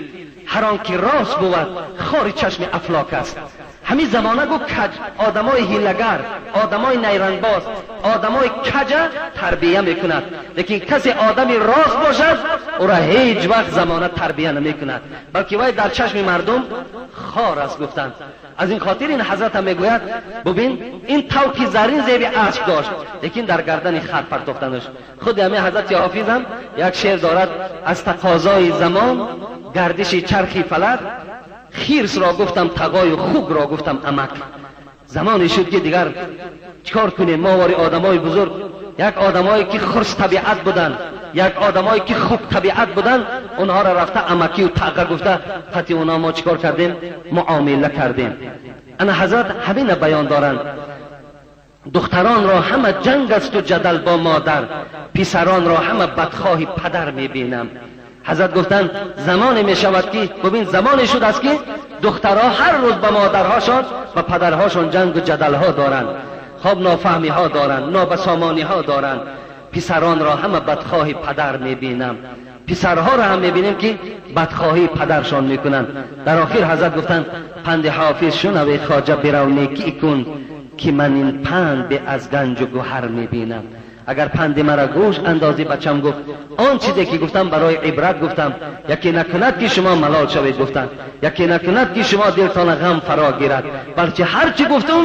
هر آن که راست بود خار چشم افلاک است. همین زمانه گو کج آدمای هیلگر، آدمای نیرنگباز، آدمای کج تربیه میکند، لیکن کسی آدمی راست باشد او را هیچ وقت زمانه تربیه نمیکند، بلکه وی در چشم مردم خار است گفتند. از این خاطر این حضرت هم میگوید ببین این طوق زرین زیب اسب داشت، لیکن در گردن خر پرتافتنش. خود همین حضرت حافظ هم یک شعر دارد: از تقاضای زمان گردش چرخی فلک، خیرس را گفتم تقای و خوب را گفتم امک. زمانی شد که دیگر چیکار کنیم؟ ما واری آدمای بزرگ، یک آدمایی که خرس طبیعت بودن، یک آدمایی که خوب طبیعت بودن، اونها را رفته امکی و تقا گفته، پتی اونا ما چیکار کردیم؟ معامله کردیم. انا حضرت همین بیان دارند: دختران را همه جنگ است و جدل با مادر، پسران را همه بدخواه پدر میبینم. حضرت گفتند زمانی می شود که ببین زمانی شد است که دخترها هر روز با مادرهاشان و پدرهاشان جنگ و جدلها دارند، خواب نافهمی ها دارند، نابسامانی ها دارند. پسران را همه بدخواه پدر می بینم، پسرها را هم می بینیم که بدخواهی پدرشان می کنند. در آخر حضرت گفتند پند حافظ شنوی خواجه برو نیکی کن، که من این پند به از گنج و گوهر می بینم. اگر پند مرا گوش اندازی بچم گفت آن چیزی که گفتم برای عبرت گفتم، یکی نکند که شما ملال شوید گفتم، یکی نکند که شما دلتان غم فرا گیرد، بلکه هر چی گفتم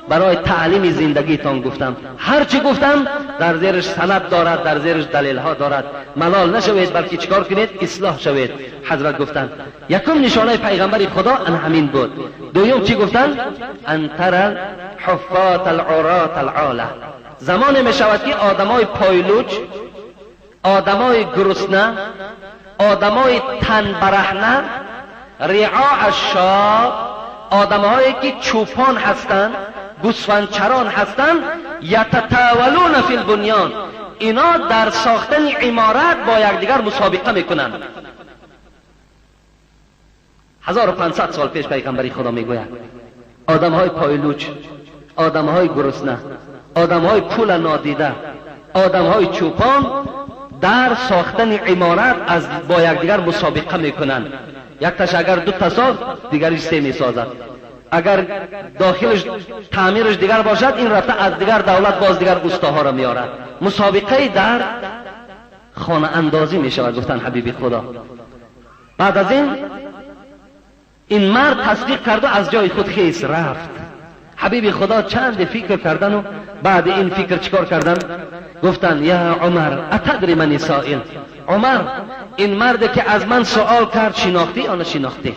برای تعلیم زندگیتان گفتم، هر چی گفتم در زیرش سند دارد، در زیرش دلیل ها دارد، ملال نشوید بلکه چیکار کنید؟ اصلاح شوید. حضرت گفتند یکم نشانه پیغمبر خدا ان همین بود. دوم چی گفتند؟ ان تر حفات العرات العاله. زمانی می شود که آدمای پایلوچ، آدمای گرسنه، آدمای تن برهنه، رعاع الشاة، آدمهایی که چوپان هستند، گوسفندچران هستند، یتطاولون فی البنیان، اینا در ساختن عمارت با یکدیگر مسابقه میکنند. 1500 سال پیش پیغمبری خدا میگوید آدمهای پایلوچ، آدمهای گرسنه، آدمهای پول نادیده، آدمهای چوپان در ساختن عمارت از با یکدیگر مسابقه میکنند. یک تاش اگر دو تا ساخت، دیگرش سه میسازد. اگر داخلش تعمیرش دیگر باشد، این رفته از دیگر دولت باز دیگر استاها را میارد. مسابقه در خانه اندازی میشود، گفتن حبیبی خدا. بعد از این مرد تصدیق کرد و از جای خود خیس رفت. حبیب خدا چند فکر کردن و بعد این فکر چیکار کردن؟ گفتن یا عمر اتدری من سائل، عمر این مرد که از من سوال کرد شناختی یا نشناختی؟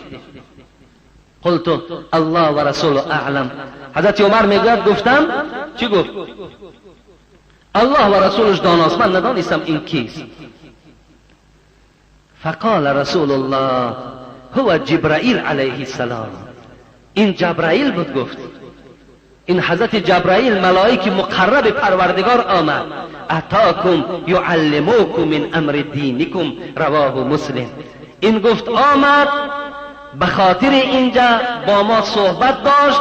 قلت الله و رسول اعلم. حضرت عمر میگوید گفتم چی گفت؟ الله و رسولش داناست، من ندانستم این کیست. فقال رسول الله هو جبرائیل علیه السلام. این جبرائیل بود. گفت این حضرت جبرائیل ملائک مقرب پروردگار آمد. اتاکم یعلموکم من امر دینکم، رواه مسلم. این گفت آمد به خاطر اینجا با ما صحبت داشت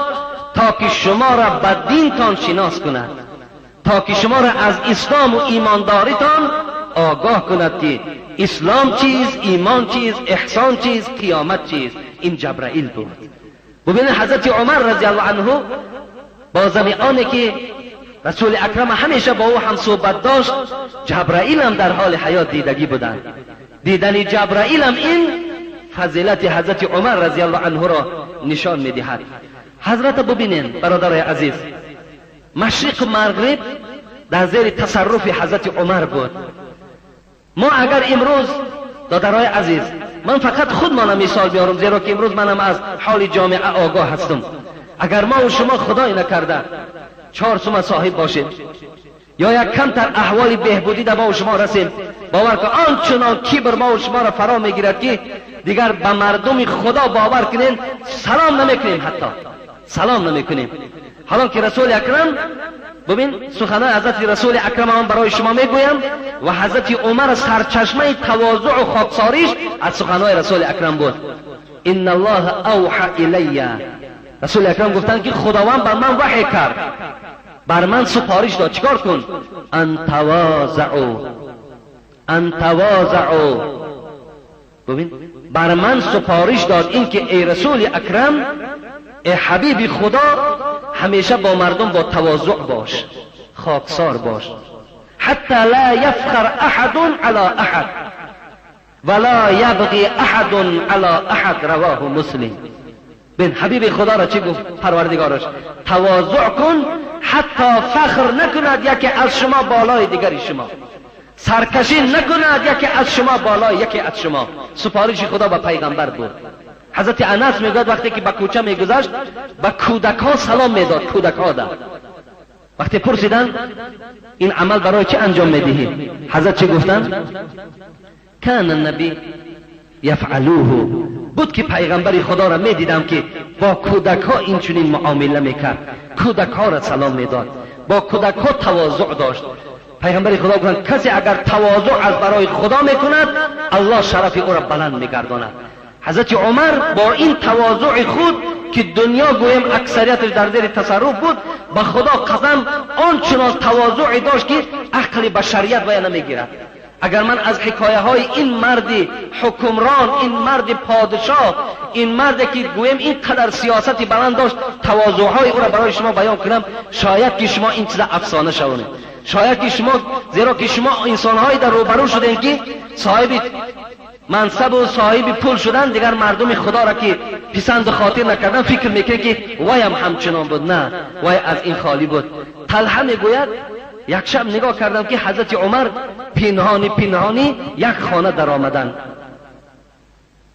تا که شما را به دینتان شناس کند، تا که شما را از اسلام و ایمانداریتان آگاه کند که اسلام چیز، ایمان چیز، احسان چیز، قیامت چیز. این جبرائیل بود. ببینید حضرت عمر رضی الله عنه با زمیانه که رسول اکرم همیشه با او هم صحبت داشت، جبرائیل هم در حال حیات دیدگی بودند. دیدن جبرائیل هم این فضیلت حضرت عمر رضی الله عنه را نشان میدهد. حضرت ببینین برادرای عزیز، مشرق و مغرب در زیر تصرف حضرت عمر بود. ما اگر امروز دادرای عزیز، من فقط خودمان مثال بیارم زیرا که امروز منم از حال جامعه آگاه هستم. اگر ما و شما خدای نکرده 4 سومه صاحب باشیم یا یک کمتر احوال بهبودی در ما و شما رسیم، باور که آنچنان کبر ما و شما را فرا میگیرد که دیگر به مردم خدا باور کنین سلام نمیکنیم، حتی سلام نمیکنیم. حالا که رسول اکرم، ببین سخنان حضرت رسول اکرم هم برای شما میگویم و حضرت عمر سرچشمه تواضع و خاکساریش از سخنان رسول اکرم بود. ان الله اوحى الی، رسول اکرم گفتند که خداوند بر من وحی کرد، بر من سپارش داد چیکار کن؟ ان تواضعوا، ان تواضعوا. ببین بر من سپارش داد این که ای رسول اکرم، ای حبیب خدا، همیشه با مردم با تواضع باش، خاکسار باش. حتی لا یفخر احد علی احد ولا یبغی احد علی احد، رواه مسلم. بین حبیب خدا را چی گفت پروردگارش؟ تواضع کن حتی فخر نکند یکی از شما بالای دیگری شما، سرکشی نکند یکی از شما بالای یکی از شما. سپارش خدا به پیغمبر بود. حضرت انس میگوید وقتی که به کوچه میگذشت به کودک ها سلام میداد، کودک ها ده. وقتی پرسیدن این عمل برای چه انجام میدهی؟ حضرت چه گفتن؟ کان النبی یفعلوه، بود که پیغمبر خدا را میدیدم که با کودک ها این چنین معامله میکرد، کودک ها را سلام میداد، با کودک ها تواضع داشت. پیغمبر خدا گفتند کسی اگر تواضع از برای خدا میکند الله شرف او را بلند میگرداند. حضرت عمر با این تواضع خود که دنیا گویم اکثریتش در زیر تصرف بود، به خدا قسم آنچنان تواضعی داشت که عقل بشریت باید نمیگیرد. اگر من از حکایه های این مرد حکمران، این مرد پادشاه، این مرد که گویم این قدر سیاستی بلند داشت، تواضعهای او را برای شما بیان کنم، شاید که شما این چیز افسانه شوانید. شاید که شما، زیرا که شما انسانهایی در روبرو شدین که صاحب منصب و صاحب پول شدن، دیگر مردم خدا را که پسند خاطر نکردن فکر میکنه که وای هم همچنان بود. نه، وای از این خالی بود. طلحه میگوید یک شب نگاه کردم که حضرت عمر پنهانی پنهانی یک خانه در آمدن.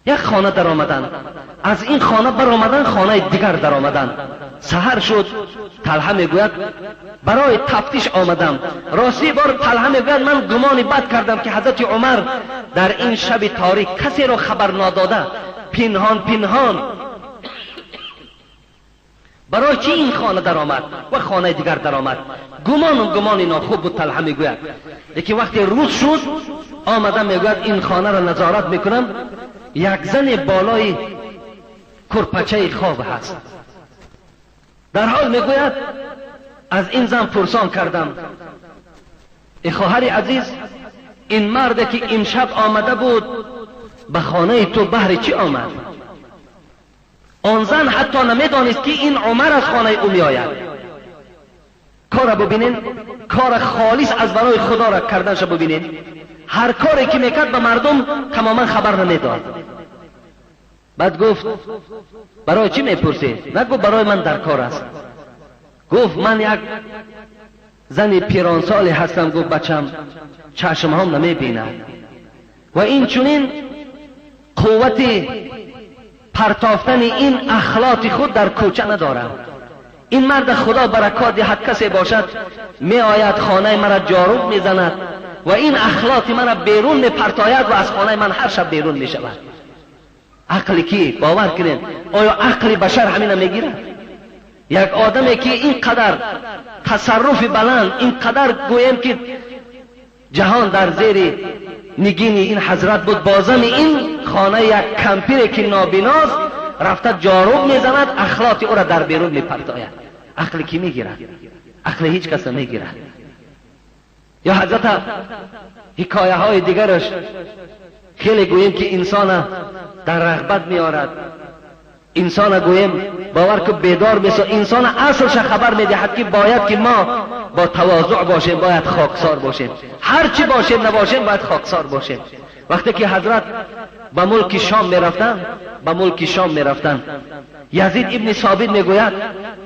یک خانه در آمدن، از این خانه برآمدن خانه دیگر در آمدن. سحر شد، طلحه میگوید برای تفتیش آمدم. راستی بار طلحه میگوید من گمان بد کردم که حضرت عمر در این شب تاریک کسی را خبر ناداده، پنهان پنهان برای چی این خانه در آمد و خانه دیگر در آمد. گمان ناخوب بود طلحه میگوید. لیکن وقتی روز شد آمدم، میگوید این خانه را نظارت میکنم، یک زن بالای کرپچه خواب هست. در حال میگوید از این زن پرسان کردم، ای خواهر عزیز، این مرد که امشب آمده بود به خانه تو بهر چی آمد؟ آن زن حتی نمیدانست که این عمر از خانه او میآید. کار ببینین، کار خالص از برای خدا را کردنش ببینین. هر کاری که میکرد به مردم تماما خبر نمیداد. بعد گفت برای چی میپرسی؟ نگفت برای من در کار است. گفت من یک زن پیرانسالی هستم، گفت بچم چشم هم نمیبیند و این چنین قوت پرتافتن این اخلاق خود در کوچه ندارم. این مرد خدا برکات دهد کسی باشد می آید خانه مرا جاروب میزند و این اخلاق مرا بیرون میپرتاید و از خانه من هر شب بیرون میشود. عقل کی؟ باور کنین آیا عقل بشر همین میگیرد؟ یک آدمی که اینقدر تصرف بلند، اینقدر گویم که جهان در زیر نگین این حضرت بود، بازم این خانه یک کمپیر که نابیناست رفته جاروب میزند، اخلاق او را در بیرون میپرتاید. عقل کی میگیرد؟ عقل هیچ کس نمیگیرد. یا حضرت حکایه های دیگرش خیلی گوییم که انسان در رغبت میارد، انسان گوییم باور که بیدار میسا، انسان اصلش خبر میدهد که باید که ما با تواضع باشیم، باید خاکسار باشیم، هر چی باشیم نباشیم باید خاکسار باشیم. وقتی که حضرت به ملک شام میرفتن، به ملک شام میرفتن، یزید ابن ثابت میگوید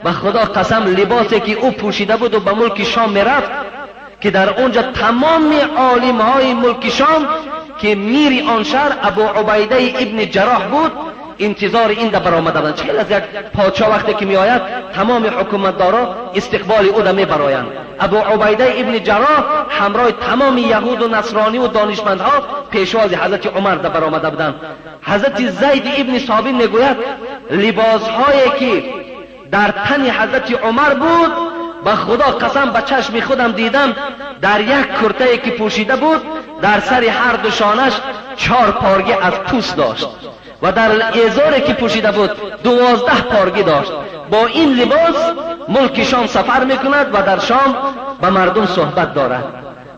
به خدا قسم لباسی که او پوشیده بود و به ملک شام میرفت که در اونجا تمام عالم های ملک شام که میری آن شهر ابو عبیده ابن جراح بود انتظار این در برآمده بودند. چه از یک پادشاه وقتی که میآید تمام حکومتدارا استقبال او را میبرایند. ابو عبیده ابن جراح همراه تمام یهود و نصرانی و دانشمندها پیشواز حضرت عمر در برآمده بودند. حضرت زید ابن ثابت میگوید لباسهایی که در تن حضرت عمر بود به خدا قسم به چشم خودم دیدم، در یک کرته که پوشیده بود در سر هر دو شانش 4 پارگی از پوست داشت و در ازاری که پوشیده بود 12 پارگی داشت. با این لباس ملک شام سفر میکند و در شام به مردم صحبت دارد.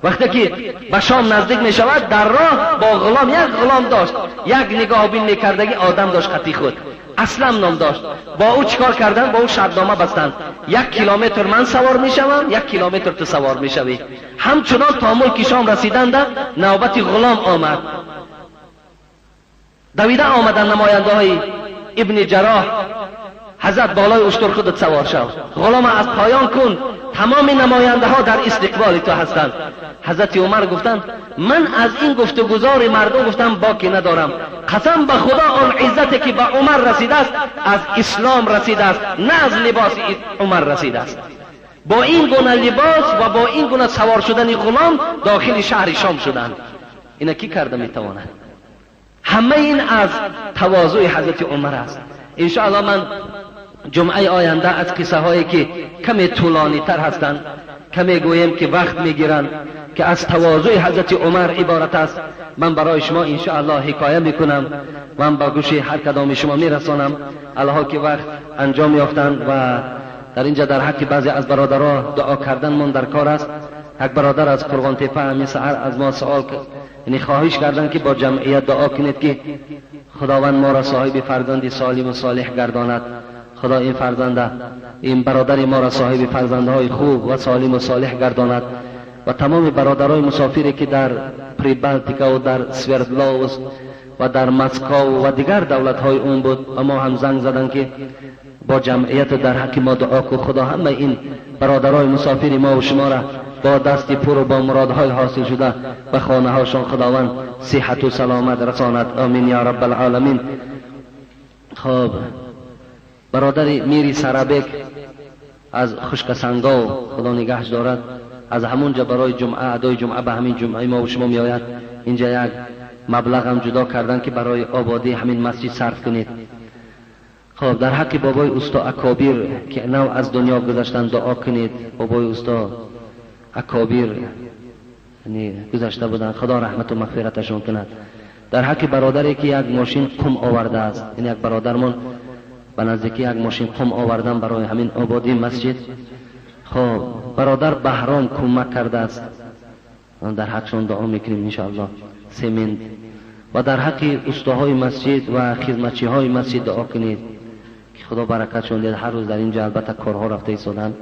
وقتی که به شام نزدیک می شود در راه با غلام، یک غلام داشت، یک نگاه بین میکردگی آدم داشت خطی خود، اسلم نام داشت. با او چیکار کردن؟ با او شرطنامه بستند، 1 کیلومتر من سوار میشوم، 1 کیلومتر تو سوار میشوی. همچنان تا ملک شام رسیدند نوبت غلام آمد. دویده آمدن نماینده های ابن جراح، حضرت بالای اشتر خودت سوار شو، غلام از پایان کن، تمام نماینده ها در استقبال تو هستند. حضرت عمر گفتند من از این گفتگزار مردم گفتم باکی ندارم، قسم به خدا آن عزتی که به عمر رسیده است از اسلام رسیده است، نه از لباس عمر رسیده است. با این گونه لباس و با این گونه سوار شدن غلام داخل شهر شام شدند. اینا کی کرده میتواند؟ همه این از تواضع حضرت عمر است. انشاءالله من جمعه آینده از قصه هایی که کمی طولانی تر هستند، کمی گویم که وقت میگیرند، که از تواضع حضرت عمر عبارت است، من برای شما انشاءالله حکایه میکنم و من با گوش هر کدام شما میرسانم. الله که وقت انجام یافتند و در اینجا در حق بعضی از برادرها دعا کردن من در کار است. یک برادر از قرغان تپه همین سحر از ما سوال کرد، یعنی خواهش کردن که با جمعیت دعا کنید که خداوند ما را صاحب فرزند سالم و صالح گرداند. خدا این فرزنده، این برادر ما را صاحب فرزندهای خوب و سالم و صالح گرداند و تمام برادرای مسافری که در پریبالتیکا و در سوردلاوس و در مسکو و دیگر دولت‌های اون بود و ما هم زنگ زدن که با جمعیت در حق ما دعا کو. خدا همه این برادرای مسافر ما و شما را با دست پر و با مرادهای حاصل شده به خانه هاشان خداوند صحت و سلامت رساند. آمین یا رب العالمین. خب برادر میری سرابک از خشک سنگاو خدا نگهش دارد، از همونجا برای جمعه ادای جمعه به همین جمعه ما و شما می آید. اینجا یک مبلغ هم جدا کردن که برای آبادی همین مسجد صرف کنید. خب در حق بابای استا اکابر که نو از دنیا گذشتن دعا کنید. بابای استا اکابر یعنی گذشته بودن، خدا رحمت و مغفرتشون کند. در حق برادری که یک ماشین قم آورده است، این یک برادرمون به نزدیکی یک ماشین قم آوردن برای همین آبادی مسجد. خب برادر بهرام کمک کرده است، در حقشون دعا میکنیم انشاءالله. سیمنت. و در حق استاهای مسجد و خدمتچی های مسجد دعا کنید که خدا برکتشون دهد. هر روز در اینجا البته کارها رفته ایستادن.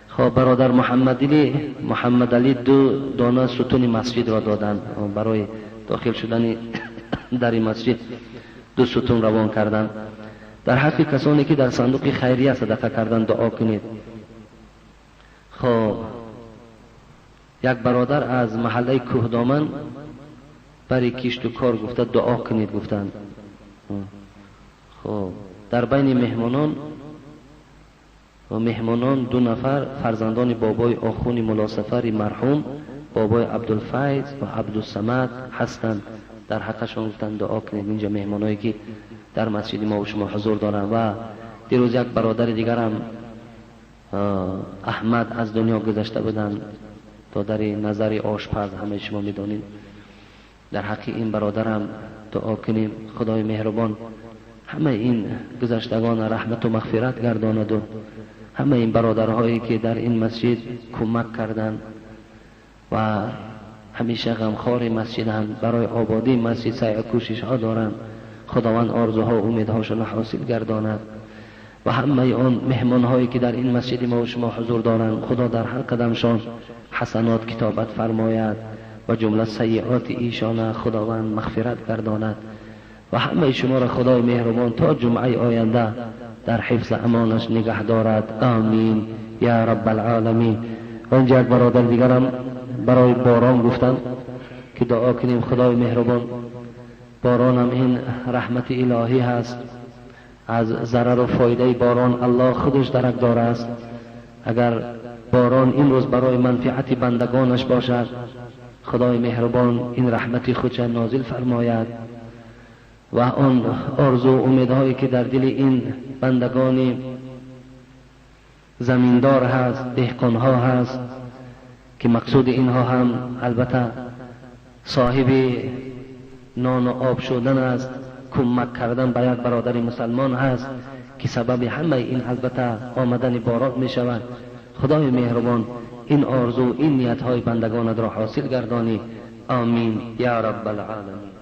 خب برادر محمد علی 2 دانه ستون مسجد را دادن برای داخل شدن در مسجد، 2 ستون روان کردن. در حق کسانی که در صندوق خیریه صدقه کردن دعا کنید. خب یک برادر از محله کوهدامن برای کشت و کار گفته دعا کنید گفتند. خب در بین مهمانان 2 نفر فرزندان بابای آخون ملاسفر مرحوم بابای عبدالفیض و عبدالصمد هستند. در حقشان گفتند دعا کنید. اینجا مهمانایی که در مسجد ما و شما حضور دارند. و دیروز یک برادر دیگرم احمد از دنیا گذشته بودند، دادر نظر آشپز، همه شما میدانید. در حق این برادرم دعا کنیم خدای مهربان همه این گذشتگان رحمت و مغفرت گرداند و همه این برادرهایی که در این مسجد کمک کردند و همیشه غمخوار مسجدند، برای آبادی مسجد سعی و کوشش ها دارند، خداوند آرزوها و امیدهاشون حاصل گرداند. و همه آن مهمانهایی که در این مسجد ما و شما حضور دارند، خدا در هر قدمشان حسنات کتابت فرماید و جمله سیئات ایشان خداوند مغفرت گرداند. و همه شما را خدای مهربان تا جمعه آینده در حفظ امانش نگه دارد. آمین یا رب العالمین. و اینجا یک برادر دیگرم برای باران گفتن که دعا کنیم خدای مهربان باران هم این رحمت الهی هست، از ضرر و فایده باران الله خودش درک داره است. اگر باران امروز برای منفعت بندگانش باشد، خدای مهربان این رحمت خودش نازل فرماید و آن آرزو و امیدهایی که در دل این بندگان زمیندار هست، دهقانها هست، که مقصود اینها هم البته صاحب نان و آب شدن است، کمک کردن به یک برادر مسلمان هست که سبب همه این البته آمدن باران می شود. خدای مهربان این آرزو، این نیتهای بندگانت را حاصل گردانی. آمین یا رب العالمین.